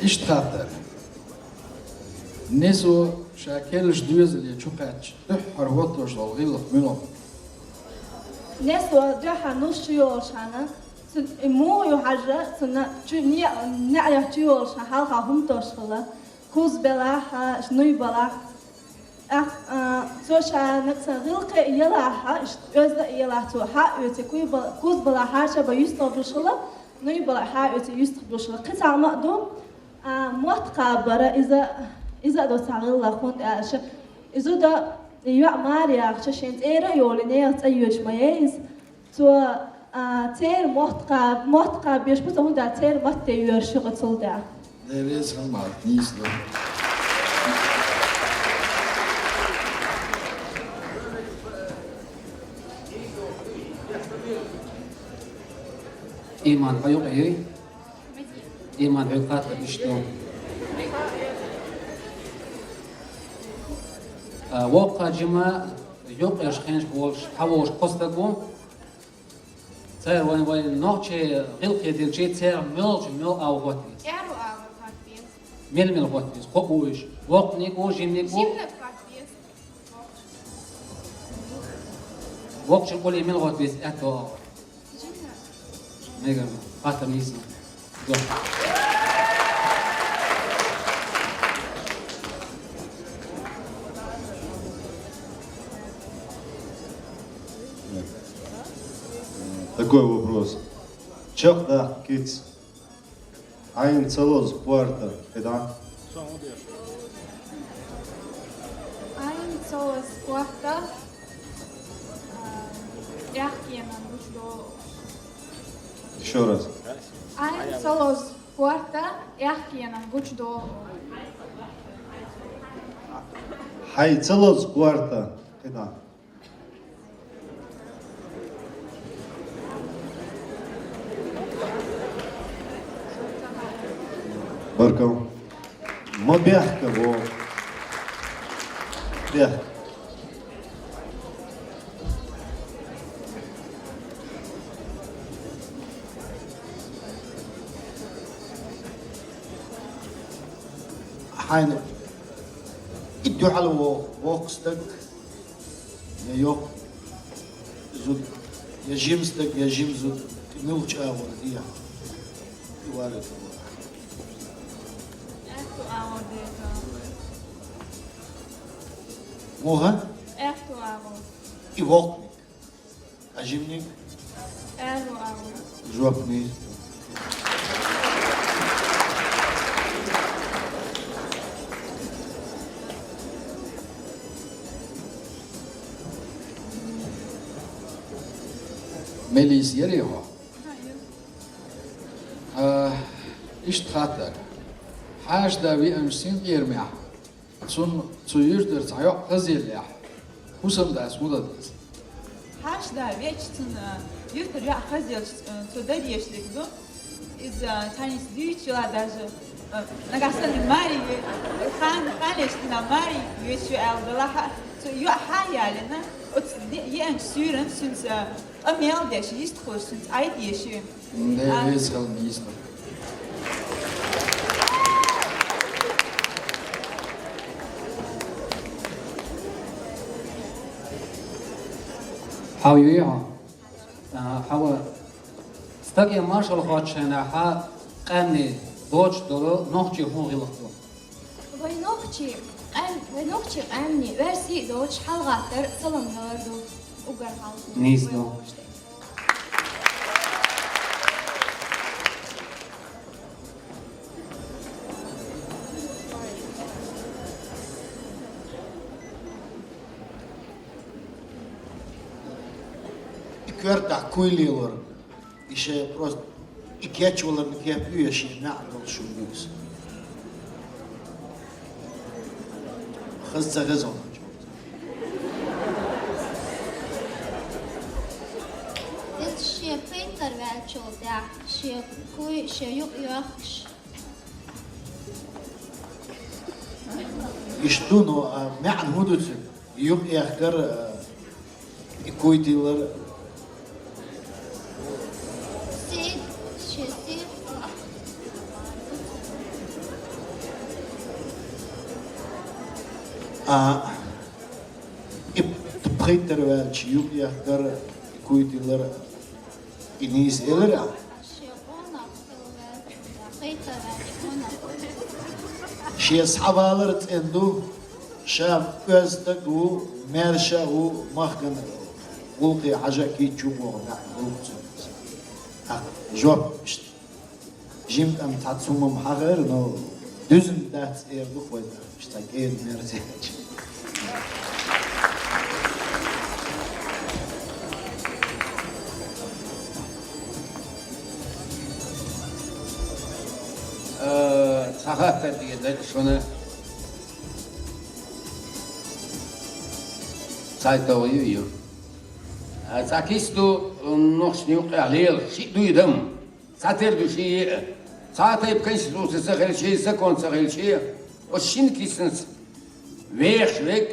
Иштта хаттар. Несо ша керлачу доьзале чу кхаьчча, дуьххьара хӀоттош долу гӀиллакх муьлха? Несо дуьххьара нус чу йолуш хьана, цуьнан и муха ю хьажа, цуьнан чу не-, неӀарехь чу йолуш хьана хьалха хӀума тош хила, куз белахь а, нуй балахь. ТӀаккха, а, цо ша нагахь санна гӀиллакхе а елахь а, иштта оьзда а елахь цо, хьа а оьций, куй бала-, куз балахь хьаша бан юьстах буьлуш хила, нуй балахь хьа а оьций, юьстах буьлуш хила. Кхин цхьа хӀума а ду, а, мотт кхаба бара, иза, иза а ду цхьа гӀиллакх, хӀунда аьлча, и зуда, и йоӀ мара яхча, шен цӀера а йолий, нехан цӀа йоьдуш ма яй иза. Цо, а, церан мотт кхаба, мотт кхаба беш бу цо, хӀунда аьлча церан матте йоьрзуш ю-кх цул тӀаьхьа. Дела реза хила, Март, нийса ду. Иман, хьо юкъа юй? Иман, хьоьга хаттар иштта ду. А, воккха жима юкъерчу хенаш волуш, хьан волуш кхо стаг ву? Цара вайн, вайн нохчийн гӀиллакхе дилчи, церан муьлхачу муьлха агӀор хӀотта веза? Аьрру агӀор хӀотта веза. Мел-мел хӀотта веза? Кхо а вуьйш. Воккханиг а ву, жиманиг а ву? Жиманиг хӀотта веза. Воккхачун гӀуле мел хӀотта веза аьтту агӀор? Жиманиг. Мегар. Хаттар нийса. Такой вопрос. Чекхдаккха кица. Ӏайн ца лозу корта кхидӀа. Ӏайн ца лозу корта, а, аьхкенан гучудолу. Ещё раз. Ӏайн ца лозу корта аьхкенан гучудолу. Хьайн ца лозу корта кхидӀа. Баркалла. Ма бехка боху. Бехка. Хьайна и дуьхьал воху, воккха стаг, я йоккха зуда, я жима стаг, я жима зуда, и муьлхачу агӀор дехьа. И вара ца вара. Аьтту агӀор дехьа. Муха? Аьтту агӀор. И воккханиг. А жиманиг? Аьрру агӀор. Жоп нийса. Мелис ярий хьо? А, иштта хаттар. Хьаша да веанчу синкъерамехь, цунна цу юьртара цхьа йоӀ хазъеллехь, хӀусамдас хӀун дан деза? Хьаша да веача цунна юьртара йоӀ хазъелча, цо дан дезаш дерг ду. Иза цхьаьнца дуьйцуш йила даже, нагахь санна маре, хан, ханаш дина маре йоьдуш ю аьлла делахь а, цу йоӀ хьан ялийна, оцу де-, еанчу суьйранца цуьнца къамел деш, йистхуьлуш, цуьнца Ӏай дезаш ю. Де, а, веза хила нийса. Хьо юй хьо? А, хьо ва-, Тахана маршалла хоттучу хенахь къаьмнийн доцуш долу нохчий хӀун гӀиллакх ду? Вайн нохчий къаьм-, вайн нохчий къаьмнийн оьрсийн доцуш хьалагӀаттар, салам далар ду. Уггар хьалха. Нийса ду. И коьртахь куй лелор, и шайн просто и кечваларна кеп ю, я шен маьӀна долуш ю иза. Хаза ца хеза хьуна. Иза шен пхийтта ваьллачул тӀаьхьа, шен куй, шен юкъ йохкуш. Иштта ду, но, а, маьӀна хӀун ду цуьнан? Юкъ яхкар, а, и куй тиллар. Сий, шен сий. А, и пхийтта ваьллачу юкъ яхкар, и куй тиллар. И нийса элира. Шен схьавалар цӀена ду, ша оьзда стаг ву, маьрша а ву, махкана гӀуллакхе хьажа а кийча ву боху маьӀна гулбу цуьнца. ТӀаккха жоп иштта. Жима кӀант цхьацца хӀумма хьахийра, но дуьзна дац эр ду-кх вай. Иштта кӀеда мерза яц. Э, цхьа хаттар дийр дара шуна. Цхьайтта ю, ю. Э, цхьа киса ду, нохчашна юккъехь лела, шиъ ду и дам. Цхьатера ду шиъ а. Цхьа а тайпа конституци ца хилча, закон ца хилча, оцу шина кисанца вехаш верг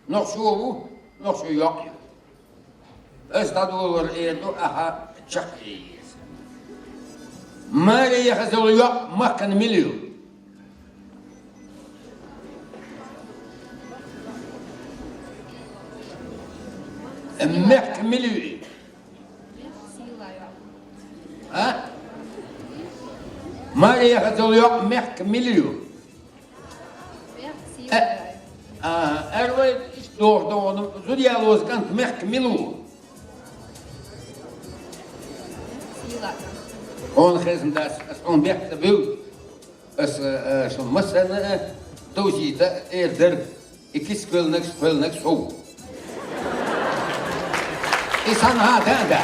нохчо ву, нохчо йоӀ ю. Ас дӀадолор эр ду, ахьа чекхъян еза. Маре яхаза йолу йоӀ махкана мила ю? Мехка мила ю и? А? Маре яхаза йолу йоӀ мехка мила ю? Э, а, эр вай иштта доху догӀу, зуда ялоза кӀант мехка мила ву? Хьуна хезна дац, ас хьуна бехк ца буьллу. Ас, э, шуна массарна а довзийта эр дара, и киса кхоьллинарг, кхоьллинарг со ву. И сан хьан хаа дац.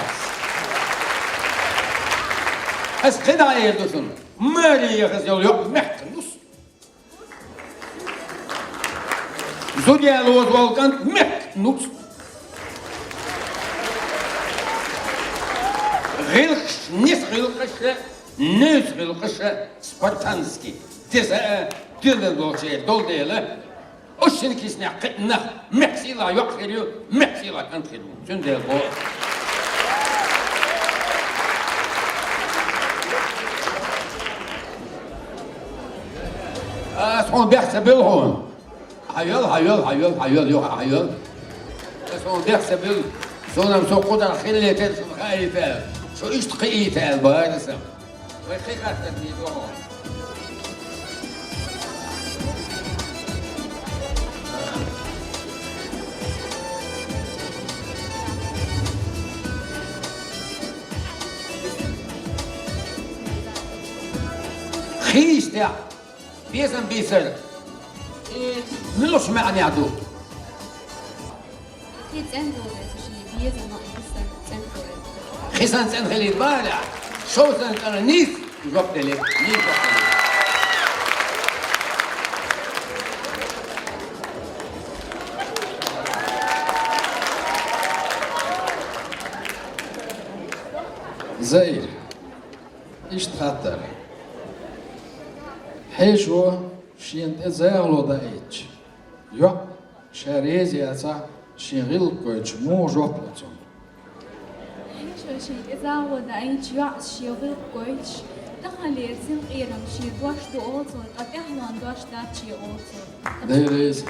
Ас кхидӀа эр ду шуна, маре яхаза йолу йоӀ мехка нус. Зуда ялоза волу кӀант мехка нус. ГӀиллакхаш, нис гӀиллакхаш, нуьйс гӀиллакхаш, спартанский, деза а, динан долчеран долу дела, оцу шина киснех кхиъна нах мехка сийлахь йоӀ хир ю, мехка сийлахь кӀант хир ву. Цундела боху. Ас хьуна бехк ца буьллу хьуна. Хьайол, хьайол, хьайол, хьайол, юха хьайол. Ас хьуна бехк ца буьллу. Суна-м со кху тӀехь хила летара шуна хаийта аьлла. Шу иштта кхиийта аьлла бара сан. Вай кхин хаттар дийр ду хьуна. Хийстехь, безам бийцар, и муьлхачу маьӀнехь ду? Хи цӀена долу безам, шен безам а хисан цӀена хилар. Хисан цӀена хилийта бахьана, шовзткъа санна нийса жоп делира. Нийса жоп делира. Заир, иштта хаттар. Хьешо шена тӀе загӀало даийтича, йоӀ ша реза яцахь, шен гӀиллакх гойтуш, муха жоп ло цунна? Хьешо шена тӀе загӀало даийтича, йоӀас шен гӀиллакх гойтуш, таханлера синкъерам шен дош ду олу цо, ткъа тӀаьхьалонан дош дац шен олу цо. Дела реза.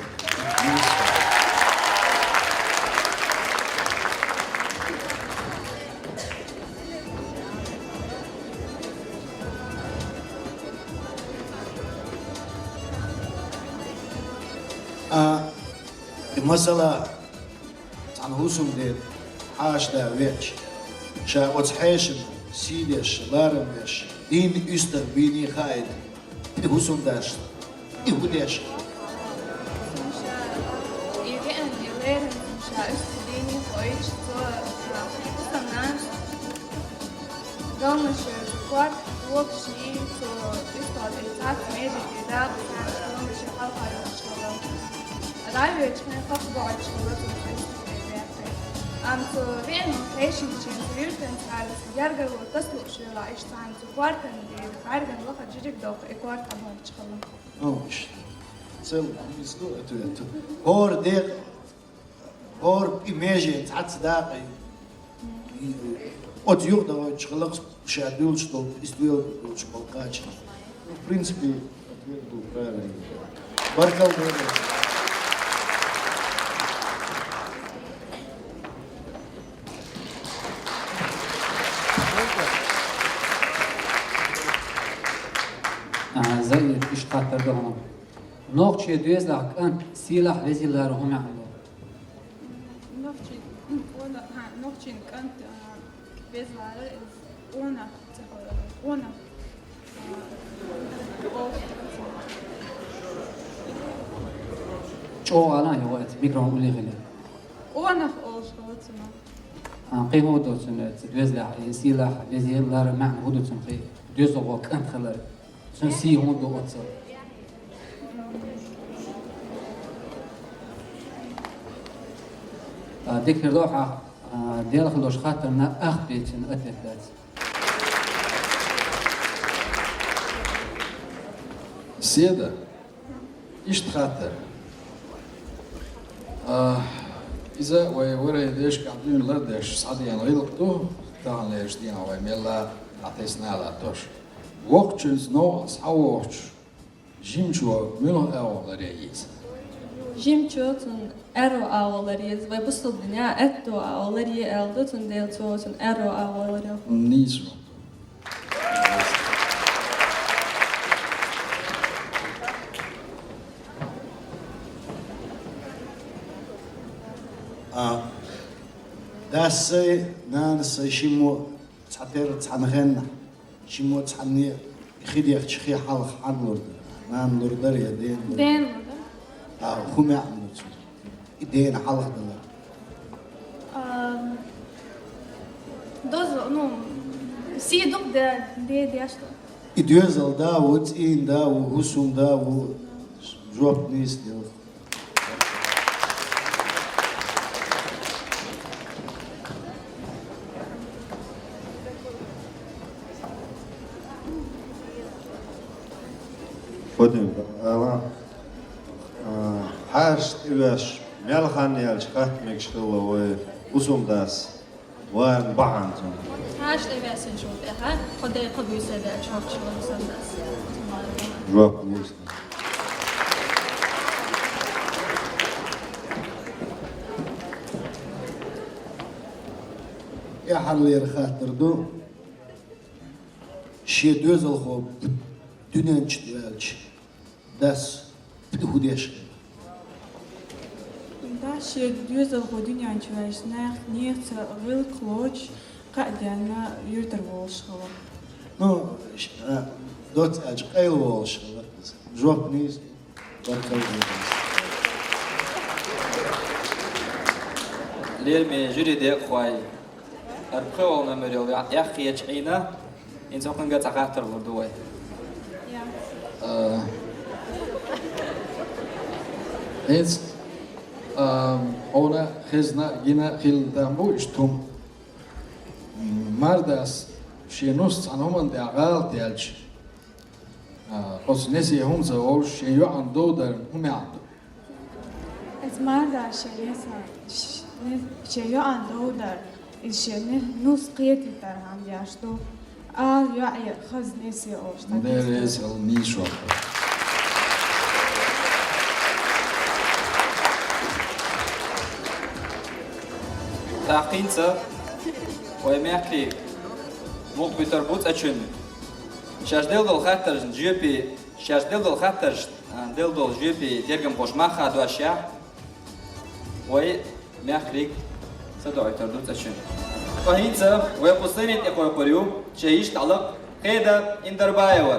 Масала, цхьана хӀусамден хьаша да веача, ша оцу хьешана сий деш, ларам беш, дийна уьстагӀ бийний хаийта, и хӀусамдашна и хӀун деш? Цунна ша и веана, и лерина цунна ша уьстагӀ бийний хоуьйтуш, цо, а, хӀусамнанас галнаш цу корта локхуш йий, цо уьстагӀ тӀе цхьацца меже тӀе дакъа царна галнаш хьалха йохуш хилла. ДӀавоьдучу хенахь хаппа боӀуьйтуш хилла цунна уьстагӀ тӀе даьккхи. Амма цу веана хьешанчийн, цу юьртанца гергарло тасалуш велахь, иштта цхьаьна цу кортан тӀера бӀаьргана лаха жижиг доккху и корта хьабоьлхуш хилла. Ну, иштта. Цел нисду ответу. ХӀора декъа, хӀора и меже цхьацца дакъа. Оцу юха дӀавоьдуш хилла ша дуьллуш долу, иза дуьллуш болу кхача. Ну, в принципе, ответ был правильный. Баркалла, Дела. А, Заид, иштта хаттар ду хьуна. Нохчийн доьзалехь кӀант сийлахь везий лара хӀун маьӀна ду? Нохчийн, вала, хьан, нохчийн кӀант, а, везий лара, иза къонах, ца, къонах, а, олуш. ЧӀогӀа ала, йо, эцу микрофон уллехь хила. Къонах олуш хилла цунах. А, кхин хӀун ду цунна, цу доьзалехь, и сийлахь везий лара маьӀна хӀун ду цунна, кхин доьзалхо кӀант хилар? Цуьнан сий хӀунда ду оццул? А, дика хир ду хьан, а, делахь долуш хаттарна ахпе цуьнан ответ дац. Седа, иштта хаттар. А, иза вай варай дешкахь дуьйна лардеш схьадеана гӀиллакх ду, таханлерчу дийнахь вай мелла а дӀатесна а латтош. Воккхачуьнца новкъа схьавогӀучу жимачо муьлха агӀо ларъе еза? Жимачо цунна аьрру агӀо ларъе еза, вай бусалба динехь аьтту агӀо ларъе аьлла ду, цундела цо цунна аьрру агӀо ларъе. Нийса. А, дас сай, нанас сай шиммо цхьатерра цхьана хеннахь, шиммо цхьанне хи дехча, хи хьалха хьанна лур дара? Нана лур дара я дена лур дара? Дена лур дара. А, хӀун маьӀна ду цуьнан? И дена хьалха далар. Ам, доза, ну, сий дукха де, де, деш ду. И доьзал да ву, цӀийнан да ву, хӀусам да ву, жоп нийса делахь. Вадим, ала, а, хьаша тӀевеш, мел хан яьлча хатта мегаш хилла вай хӀусамдас. Вайн бахьана цунна. Хьаша тӀевессинчул тӀаьхьа, кхо декъа буьйса даьлча хӀокху чуьра санна ас. Жоп луьйсна. ТӀаьххьарлера хаттар ду. Шен доьзалхо дуьнен чу ваьлча, дас хӀун деш хилла? Дас шен доьзалхо дуьнен чу ваьлча, нах, нехан гӀиллакх лоцуш, кхаа денна юьртара волуш хилла. Ну, ш-, а, доцца аьлча, къайла волуш хилла. Жоп нийса. Баркалла. Лераме жюри декъахой. ХӀара пхи номер йолу я-, яккхийчу Ӏийна, хӀинца хӀокхуьнга цхьа хаттар лур ду вай. Я. А, хӀинца, а, хьуна хезна, гина хилла там бу иштта хӀума. М, мардас шен нус цхьана хӀуманна тӀехь гӀалат яьлча, а, оцу несе хӀума ца олуш, шен йоӀана дов дарна хӀун маьӀна ду? Иза мардас шен несе, ш-, не-, шен йоӀана дов дар, иза шен не-, нус кхетийтархьама деш ду. Ала йоӀе хаза несе олуш, так. Дерриг а нийса. ТӀаккха хӀинца вай мехкарий мукъабуьтур бу цӀа чуьнна. Шаьш делла долу хаттаршна жоьпе, шаьш делла долу хаттаршна, а, делла долу жоьпе тергамхоша мах а дош яхь. Вай мехкарий са дуьхьал тардо цӀа чу. Ткъа хӀинца вай кху сцени тӀа кхойкхур ю шоай йиша хьалха Хеда Индарбаева.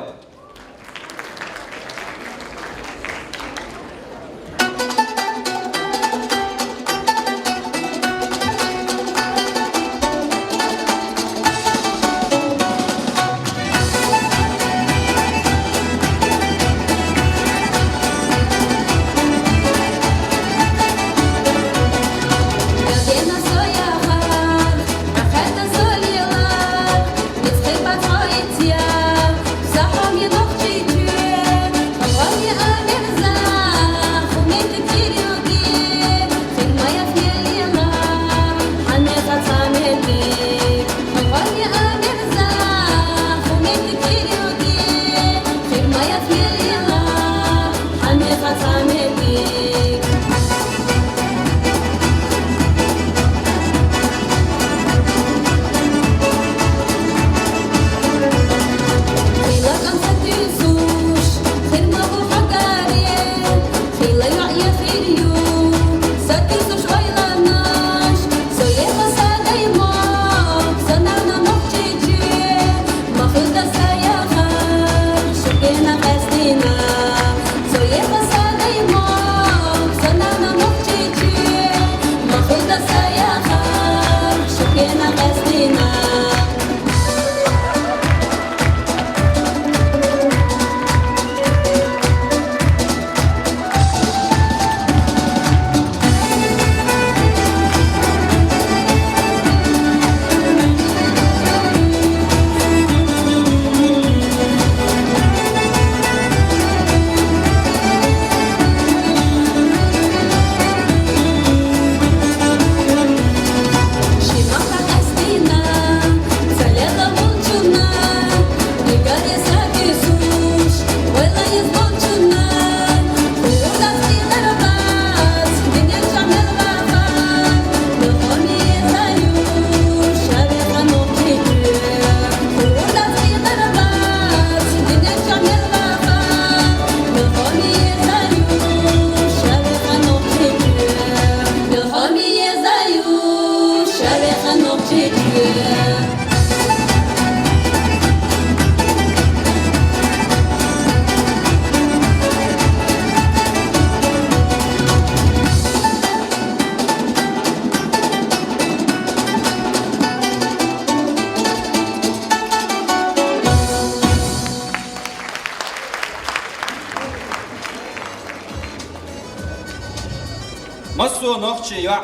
Массо а нохчий йоӀ,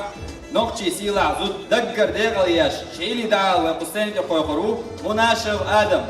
нохчий сийлахь зуда даггара декъала еш, шийле дӀаала вай кху сцени тӀа кхойкхур ву Мунашев Адам.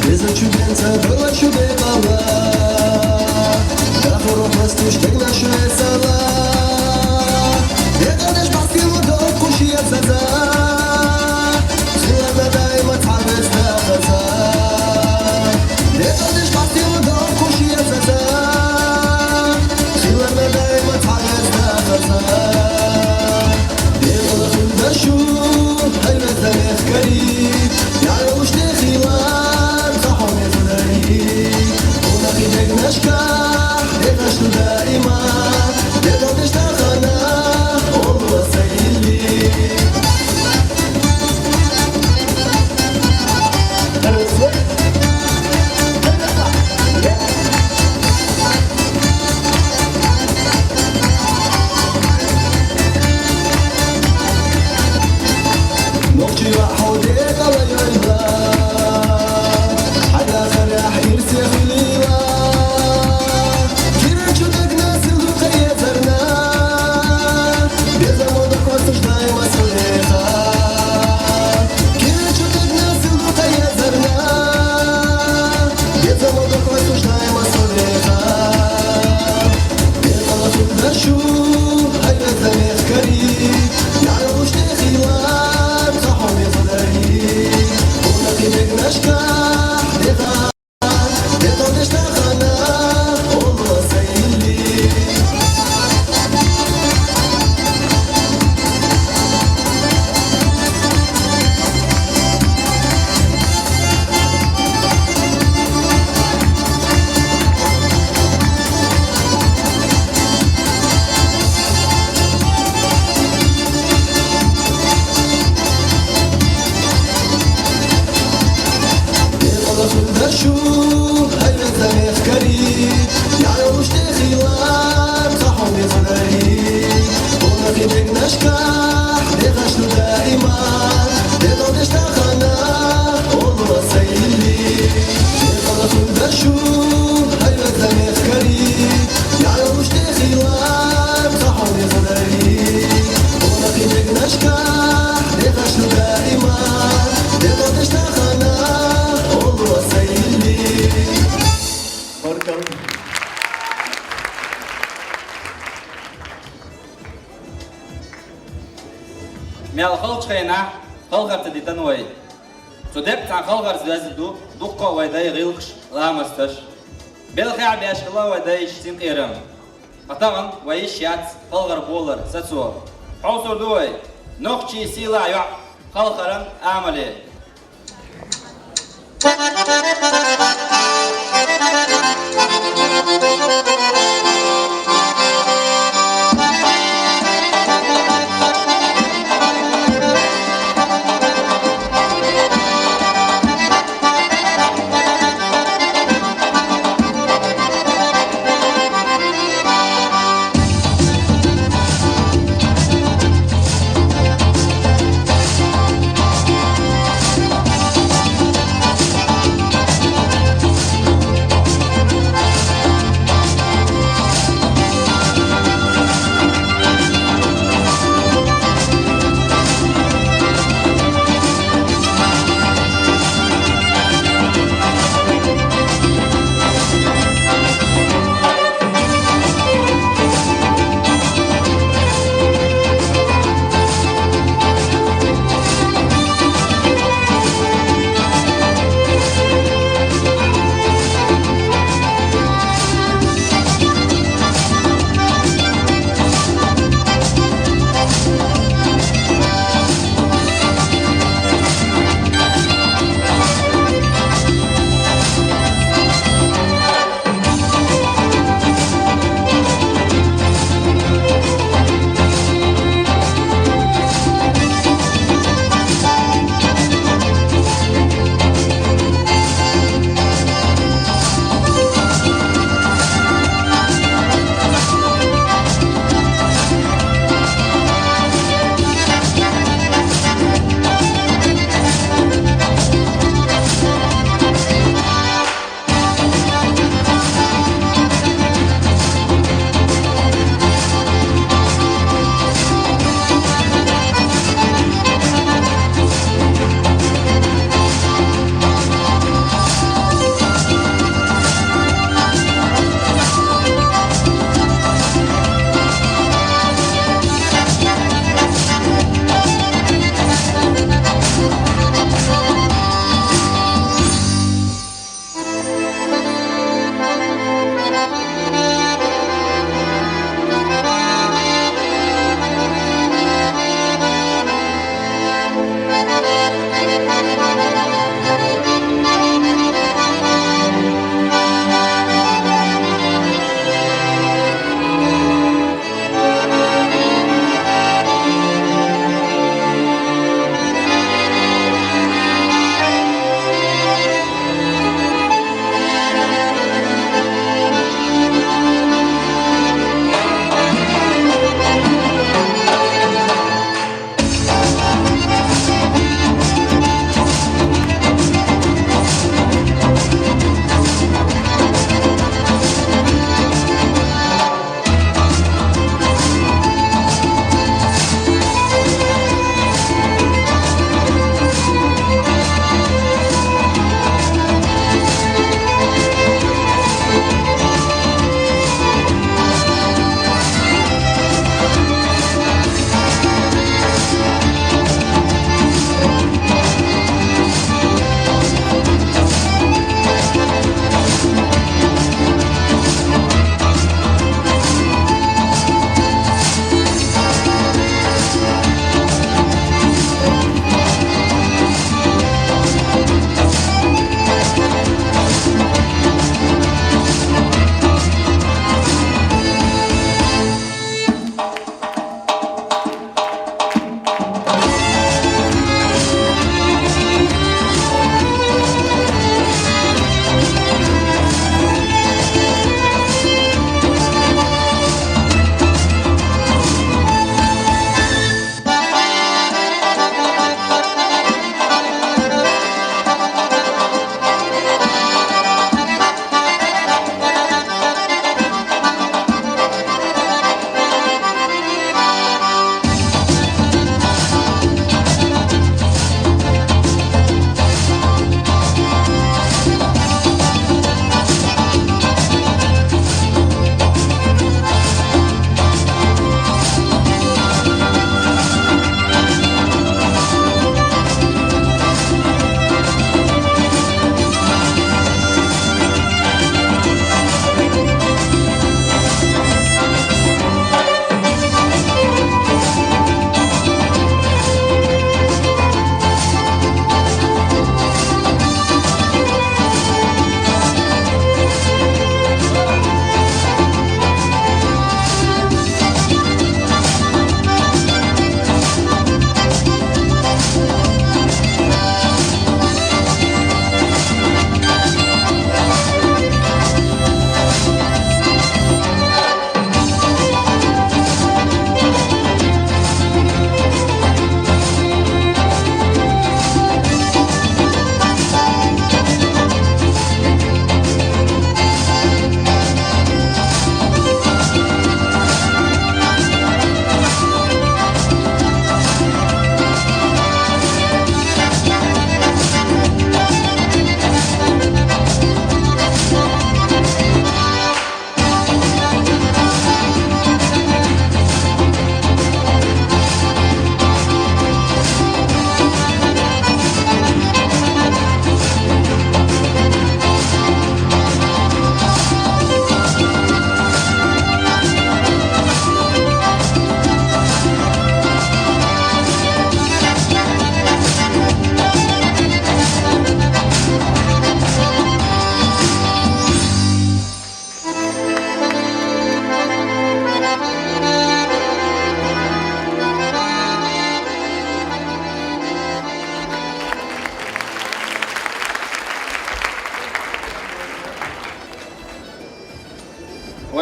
Безачуденца дала шу декъала, дахур хастуш дегла шу эсала. Декъалдеш баскилу дохъушия саза. Хиларна даима цхьа вецна хаза. Декъалдеш баскилу дохъушия саза. Хиларна даима цхьа вецна хаза. Декъала хилда шу, хӀай веза мехкарий, яра уж дехила, цахьо мезлари. Унахи дегнашка, декъашну даима. Мел халчхайна халхар ца дитан вай. Цу декъ цхьа халхар звезда ду, дуккха вай дай гӀилхаш, ламасташ. Белхаь бешкала вай дайш синкъерам. Атаган вай иш яц халхар болар сацо. Хьовсур ду вай, нохчий сила йоӀ халхаран амале.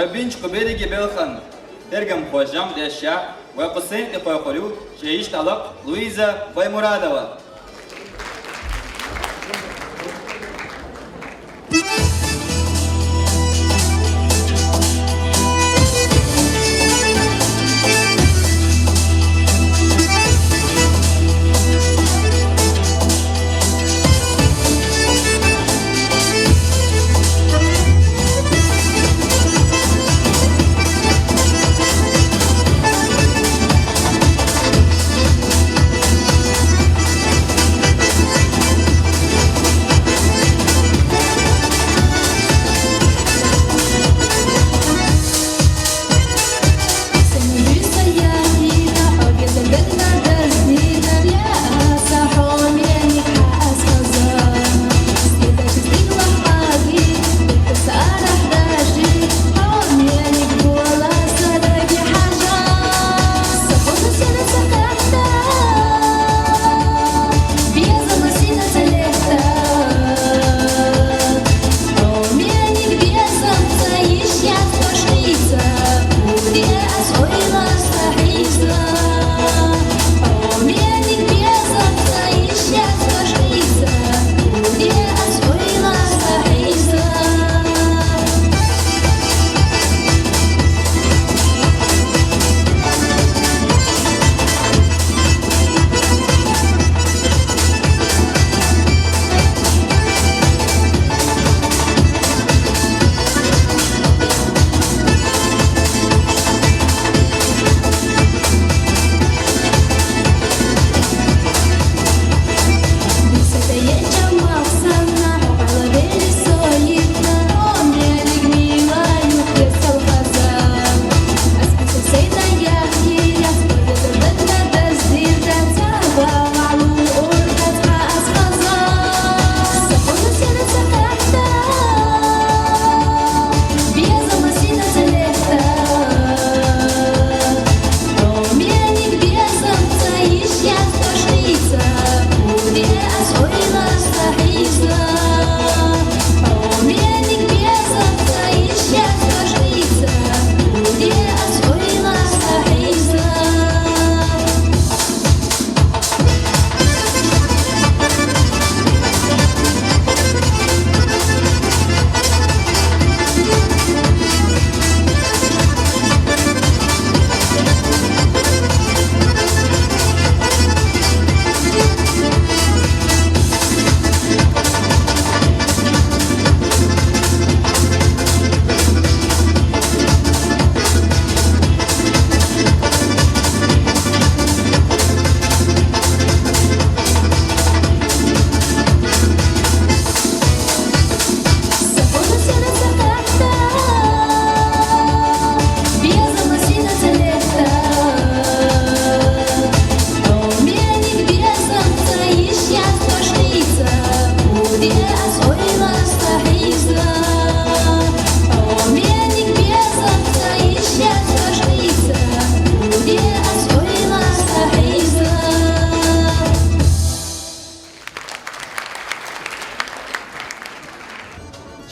Хьабинчу кху берриге белхан тергамхоша жамӀ деш яхь вай кху сенна тӀе кхойкхур ю шен йиштӀалкъ Луиза Баймурадова.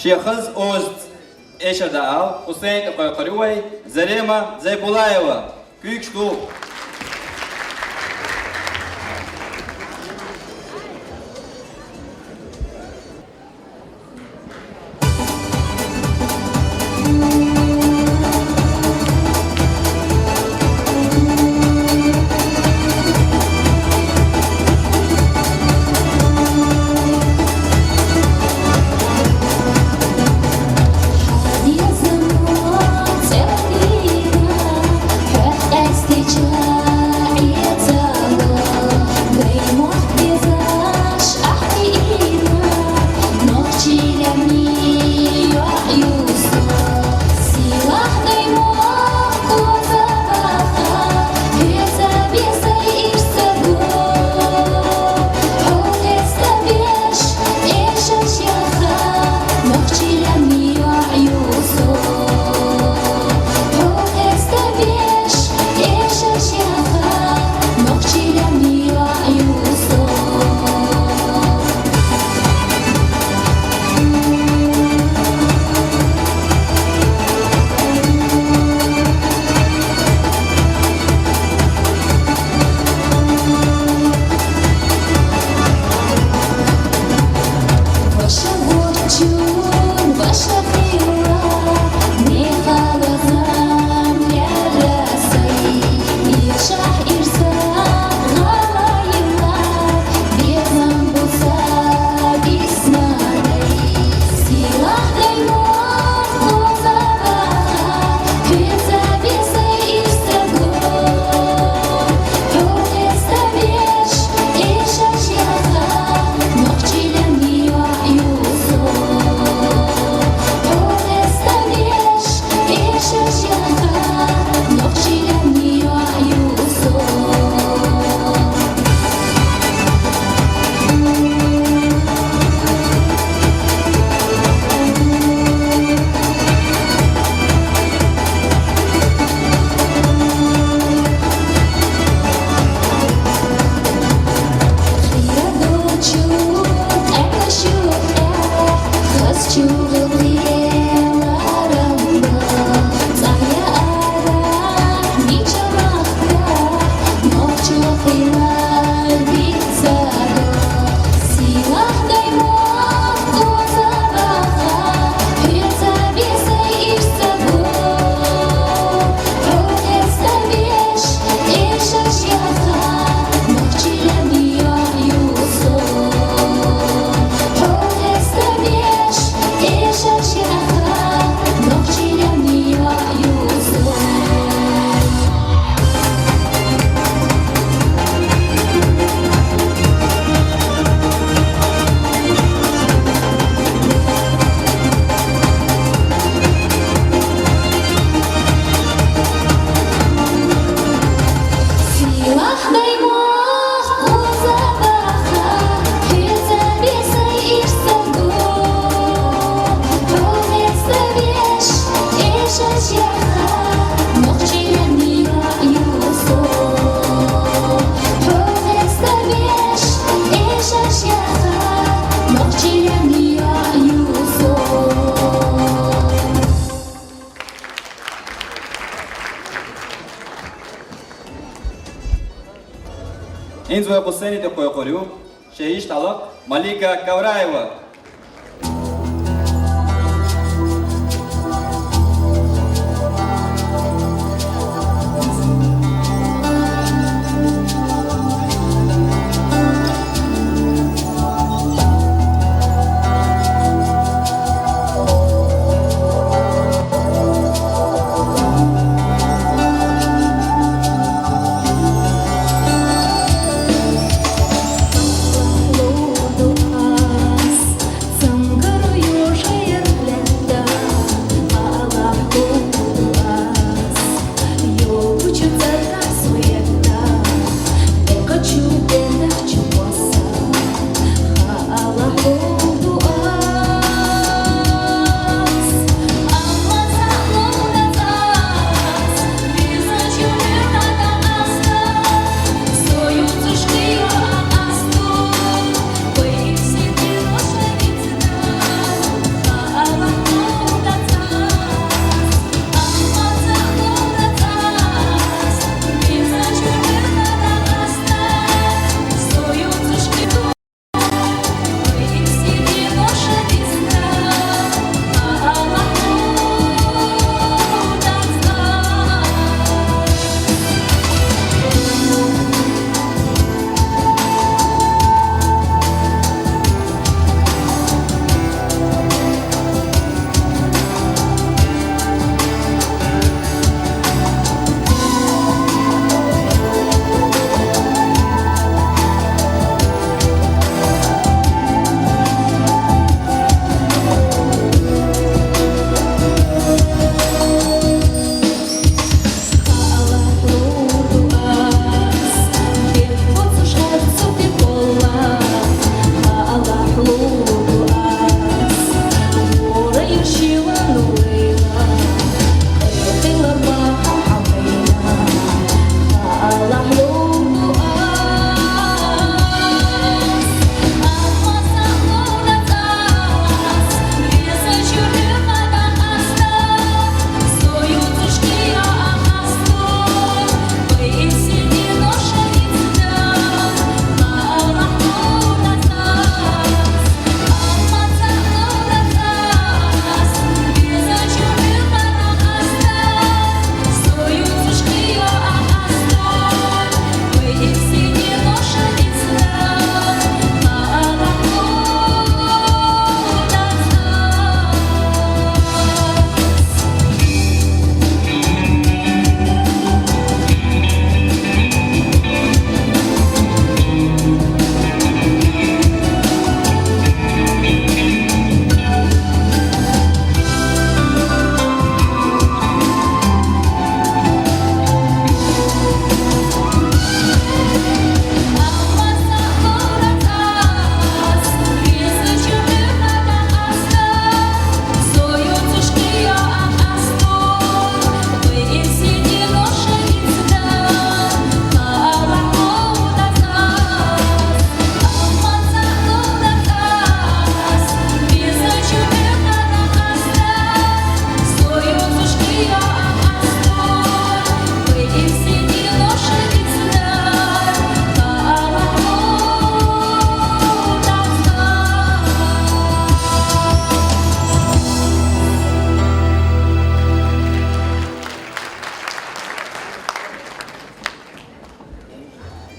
Шен хаза озаца эшар дан ала кху сенна тӀе кхойкхур ю вай Зарема Зайбулаева. Куьйгаш туху. ХӀинца вай кху сцени тӀа кхойкхур ю шен йиштӀахьалкх Малика Кавраева.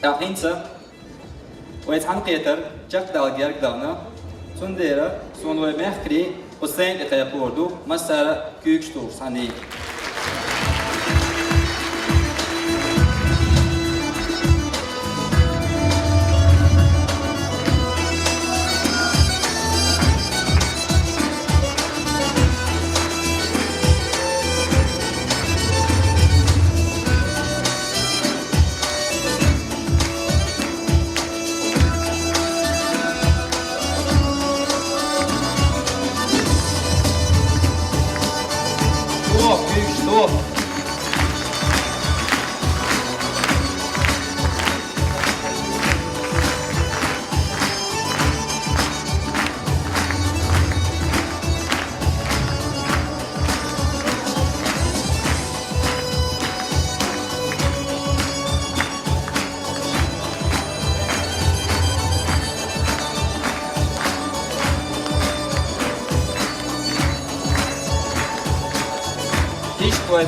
ТӀаккха хӀинца вай цхьаьнакхетар чекхдала герга даьнна, цундела суна вай мехкарий кху сцени тӀа кхайкхор ду массара куьйгаш тухуш цхьаьний.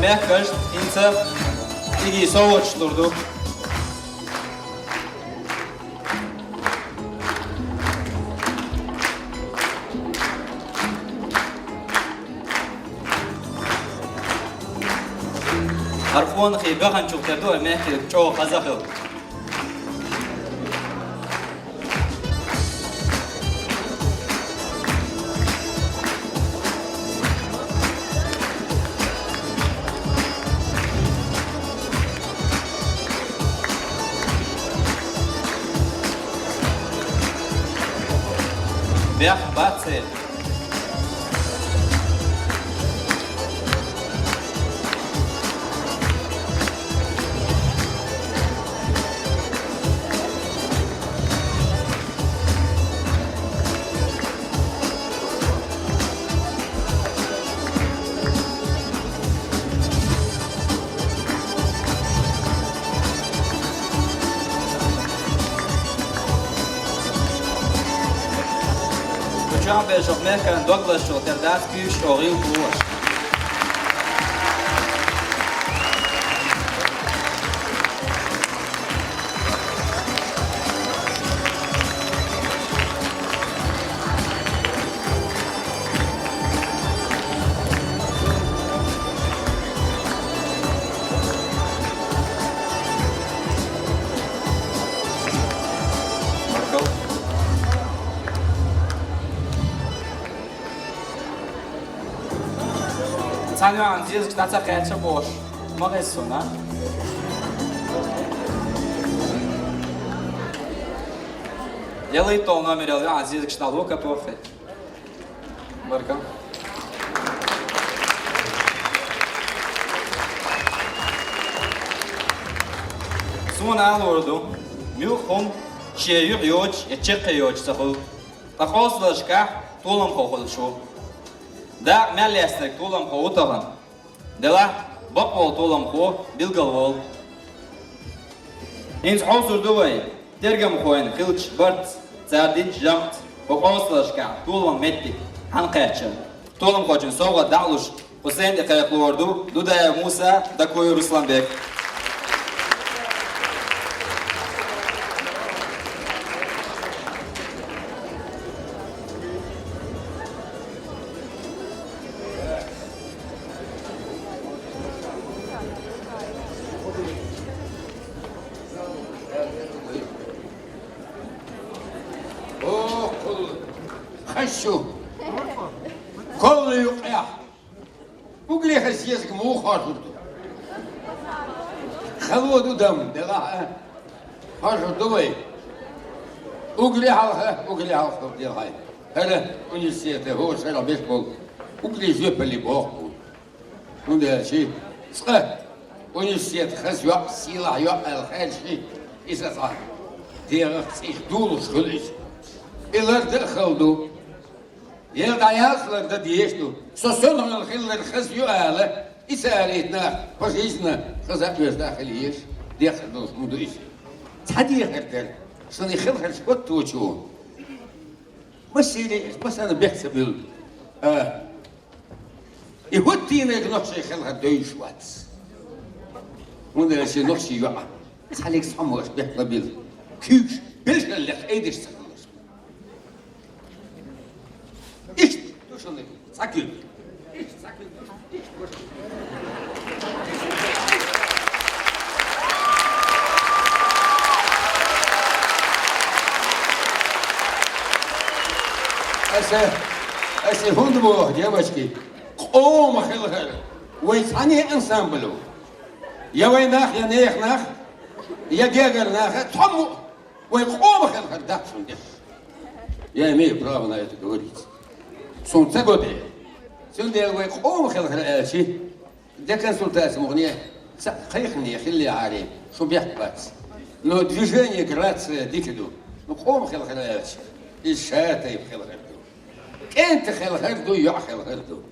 Мехкашта хӀинца кӀиги совгӀаташ лур ду. ХӀара къонахий баханчул тера ду, хӀара мехкарий чӀогӀа хаза хила. Бехк бац. Чамбешох мехкан доглас чул тера дац куьйгаш чӀогӀа гӀийла бу. Цхьана йоӀан зезагаш дӀа ца кхаьча бохуш, ма гӀеза суна. Ялийтта номерал йоӀан зезагаш дӀалу катохе. Баркал. Суна алур ду, муьлхха хӀума шен юкъа йоцуш я чаккхе йоцуш ца хуьлу. Ткъа къовсалшкахь толамхо хуьлуш ву. Дакъа мел лаьцнарг толамхо ву тахана. Делахь, бакъволу толамхо билгалволу. ХӀинца хьовсур ду вай, тергамхойн хиллачу бартаца, цара динчу жамӀца, кху къовсалшкахь толам меттиг хьанна кхаьчна. Толамхочун совгӀат дӀа а луш, кху сцена тӀе кхайкхалур ду Дудаев Муса, Дакуев Русланбек. Ох, кхул хаза шу. Коллу юкъехь. Угли хаза еза муха хьожур ду. Хало ду дам, делахь а. Хьожур ду вай. Угли хьалха, угли хьалха, делахь а. ХӀара университете хӀора шарахь беш болу угли жоьпалли боху бу. ХӀунда аьлча цкъа университет хаза йоӀ, сийлахь йоӀ аьлла хаьржи, иза цхьа дегӀах цӀийх дулуш хуьлу иза. И ларда а хала ду. Ел дӀаязлар дан дезаш ду. Со сонхал хиллар хаза ю ала, иза алийта нах по жизни хаза а оьзда а хила езаш, дехар долуш хӀума ду иза. Цхьа дехар дара, шуна и хелхарш хӀотточо. Масире, масана бехк ца буьллу. А, и хӀоттийнарг нохчийн хелхар девзаш вац. ХӀунда аьлча нохчийн йоӀ цхьаллиг схьамогӀаш бехк ма билла. Куьйгаш белшаллех айдеш ца хилла. Иштта ду шуна цхьа куьг. Иштта цхьа куьг. Иштта ду шуна. Аса, аса хӀунда боху, девочки, къоман хелхар вай цхьаьна ансамбль ву. Я вай нах, я нехан нах, я гергара наха, цхьаммо а. Вай къоман хелхар дац шуна деш. Я имею право на это говорить. Суна ца го де. Цундела вай къоман хелхар аьлча, де консультация мухне, ца кхайкхане хиллехьара, шу бехк бац. Но движение, грация дика ду. Ну, къоман хелхар аьлча, иза ша тайпа хелхар ду. КӀентан хелхар ду, йоӀ хелхар ду.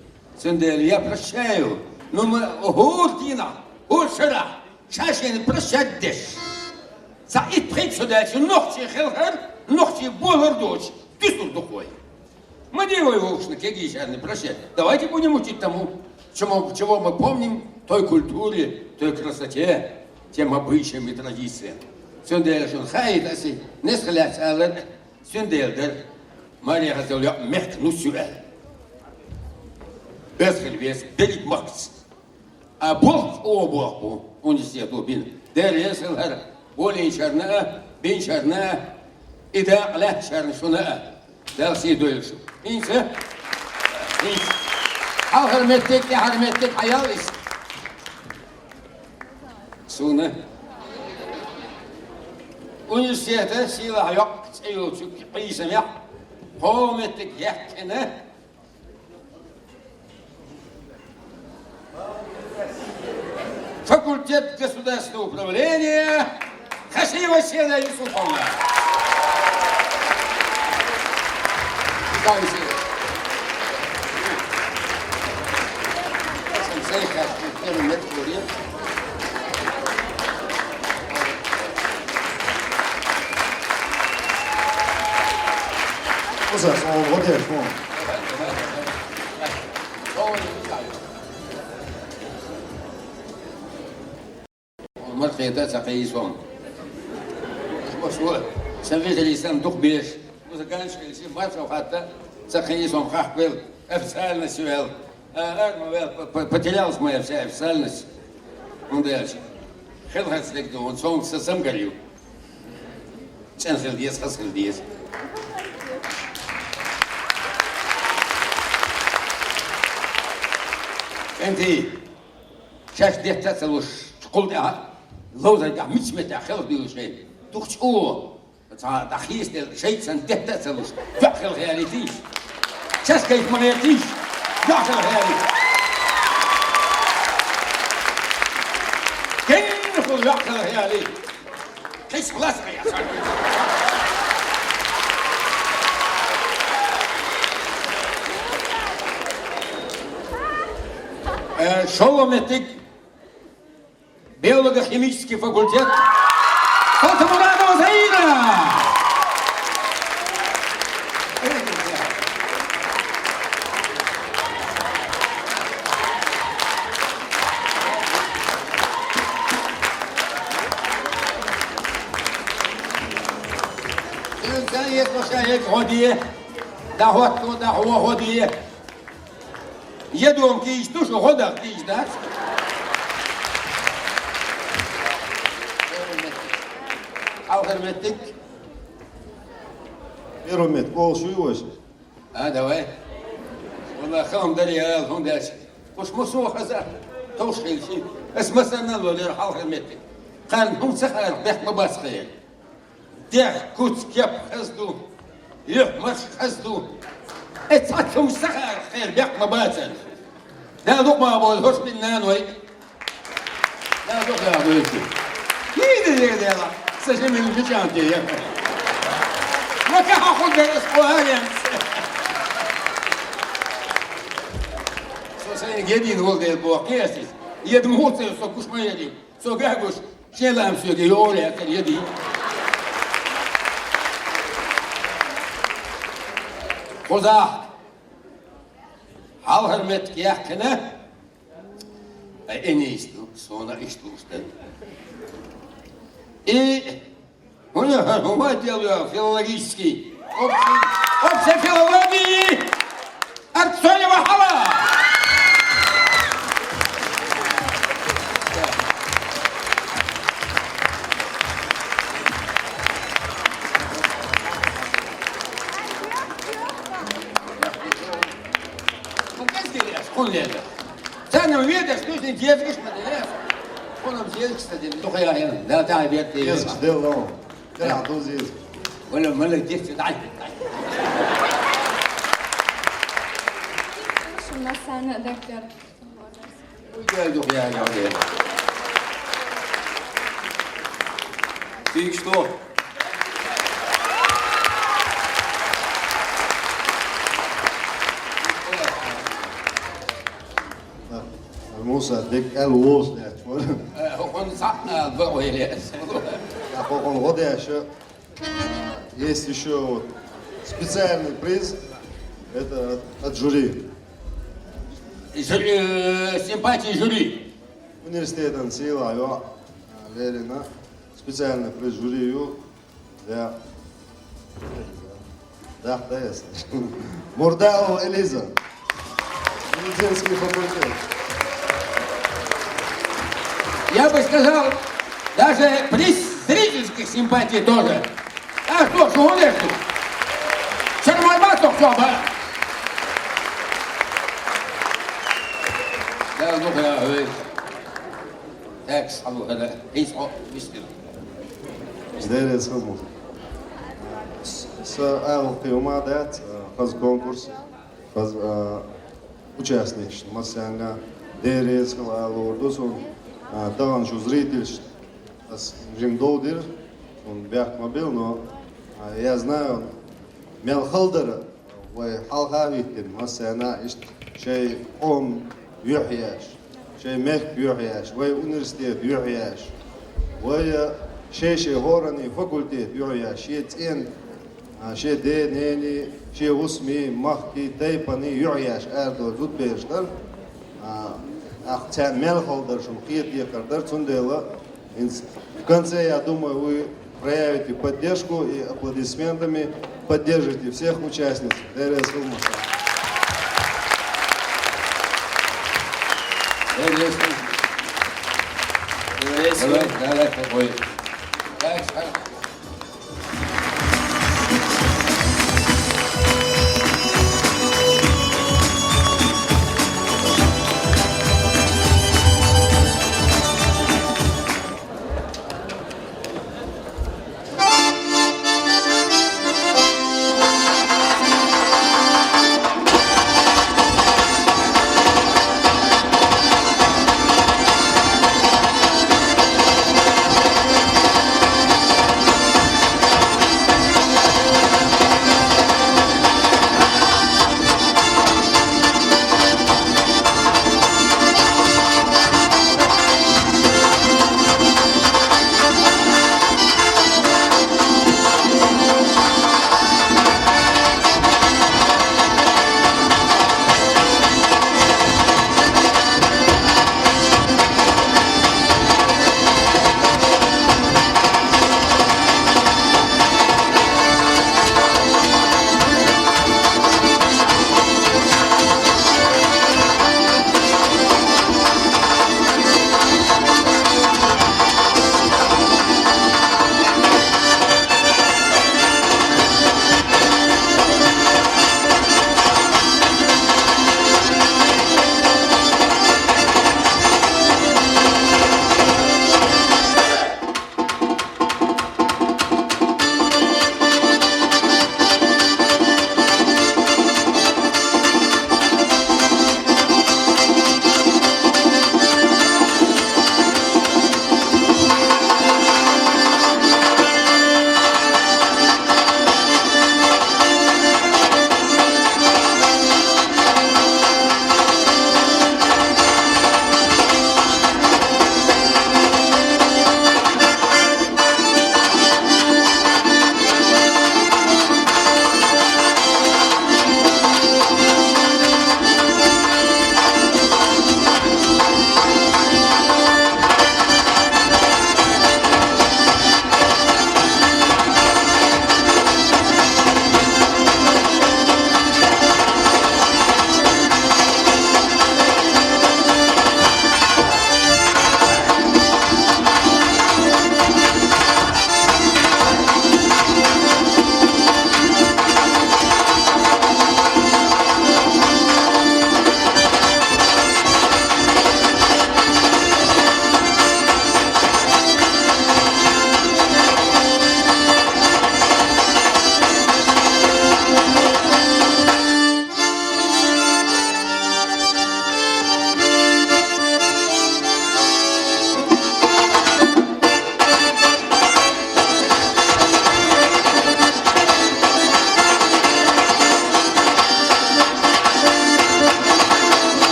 Цундела я прощаю. Ну, ма хӀора дийнахь, хӀора шарахь, ша шайна прощать деш. Цхьа итт-пхийтта шо даьлча, нохчийн хелхар, нохчийн болар доцуш, дуьсур ду-кх вай. Ма де вай вовшашна кегийчарна прощать. Давайте будем учить тому. Чего, чего мы помним в той культуре, той красоте, тем обычаям и традициям. Цундела шуна хаийта аси, несхалац алар, цундела дар, маре хазал я мехк нус ю эл. Бес хил вес, берик махц. А болх о боху, университет бин. Дер ес хилар, болин шарна, бин шарна, ида лех шарна шуна. Дал си дойл шу. Инса? Инса. Хьал хӀарметтиг, я хӀарметтиг хьаял ис. Суна. Университета сила хьайок, цӀил чук, къийсамех. Хо меттиг яхкина. Факультет государственного управления Хасиева Селия Юсуповна. Там все. Там все, как первый метр говорил. Уза, слава Богу, слава. Мархета ца кхийсон. Шо, шо, сан вежарий сан дух беш. Музыкальный школе си маршал хатта ца кхийсон хахбел. Официально сюэл. А, арма вел, п-, п-, потерялась моя вся официальность. Он дальше. Хел хас лек дон, сон са сам горю. Цен хел дес, хас хел дес. Энти. Шаш детта ца луш, чукул да. Лоза да мич мета хел дилшен. Дух чу. Ца дахис дел шейцан детта ца луш. Дяхел хели тиш. Шаш кайф мамер тиш. Дяхел хели. Кен хул дяхел хели. Кайс класс кая. Э, шолометик. Биолого-химический факультет. Салтымурадова Заира! Сен, сен ес баша ек годие. Да вот, да вот, годие. Е дом кийчтуш, гӀодах кийчдац. Алхар меттик. Первый мет, кол шуй ваш. А, давай. Валла, хам дари ал, хам дари. Куш мусу хаза. Тош хилси. Эс масанна ло лер алхар меттик. Кан хум сахар, бех ма бас хер. Дех куц кеп хазду, юх марш хазду. Эцатум сахар хер бек ма бацан. Да лук ма бол хош бин наной. Да лук я бу иши. Ни де де де ла. Сажи мин бичан де я. Ма ка ха хун де эс коарен. Со сен гедин гол де бо кесис. Ед муцел со куш ма еди. Со гагуш, шелам сёге, ёле, это еди. Хоза. Хал хар мет кяхкана. А энис ду, сона иш ду устен. И у меня, у меня дело филологический. Общий, общей филологии. Арцоева Хава! Сенам ведаш, ну, здесь детскиш, смотри. Он нам детскиш, кстати, ну, я, я, да, да, я, я, я. Детскиш, да, да. Кара дузиз. Вала, вала, дехте, дай, дай. Шумна сана доктор. Уй, гелдик, я, я, я. Ты что? Муса, дек эл лоз, я, чё? Э, он сахна, бо, ой, я. Я, он вот я, ещё. Есть ещё вот специальный приз. Это от, от жюри. Жю-, э, симпатии жюри. Университетан сийлахь йоӀ, а, лерина специальный приз жюри ю. Да. Да, да, ясно. Мурдаова Элиза. Медицинский факультет. Я бы сказал, даже приз зрительских симпатий тоже. А что ж, умеешь ты? Чё, нормально, что всё, да? Да, ну, да, э. Так, схьалухара, хӀинца хьо вистина. Деррес хазму. Са алукхи ума дац, а, хаза конкурс, хаза, а, участникаш, массанга деррес хала алур ду сун, а, тахана шу зрительш, ас жим довдир, сун бехк ма бил, но, а, я знаю, мел халдара, вай хьалха а виттина, массарна а иштта шай къом юьхьъеш, шай мехк юьхьъеш, вай университет юьхьъеш, вай, а, шай-шай хӀоранний факультет юьхьъеш, шен цӀен, а, шен ден-ненан, шен хӀусамий, махкий, тайпаний юьхьъеш арадовла зудбераш дар. А, тӀаккха царна мел хала дар шуна кхета декхар дар, цундела в конце, я думаю, вы проявите поддержку и аплодисментами поддержите всех участниц. Деррес хазму. Деррес хазму. Давай, давай, давай. Так, так.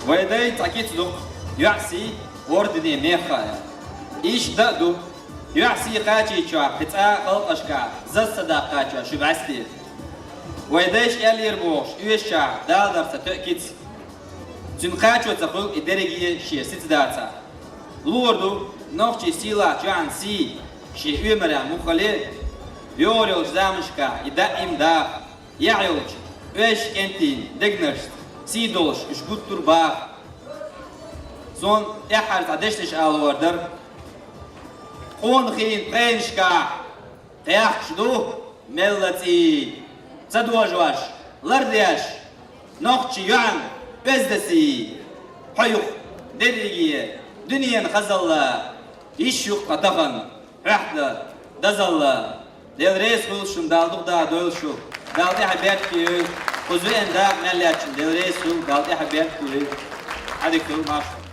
Вай дай цхьа кица ду-кх, йоӀ сий ордене мехха а. Иштта а ду, йоӀ сий кхачийчохь кхин цкъа а халкъашкахь заз ца даккхачохь шу бӀаьсте. Вай дайша аьллера бохуш, оьшучохь Дала дар ца тоьа кица. Цуьнан кхачо ца хуьлу и дерриге а шен сица дацахь. Лур ду нохчийн сийлахьчу йоӀан сий, шен оьмарехь муххале, йогӀур йолчу заманашкахь и даим даха, яхь йолчу оьшучу кӀентийн дегнашца сий долуш уьш гуттар а баха. Суна тӀаьххьара цхьа дешнаш ала лур дара. Къонахийн пхенашкахь кхехкаш ду мелла цӀий, ца дожош, лардеш, нохчийн йоӀан оьзда сий. Хьо ю-кх дерриге дуьненан хазалла, йиш ю-кх тхан тахана хьоьхна дазалла. Дела реза хуьлда шуна, Дала дукха даха дойла шу, Дала тӀаьхье беркате йойла. Кхуза веана дакъа мел лаьттачунна Дела реза хуьлда, Дала тӀаьхье беркате йойла. Ӏадика хуьлда, марша.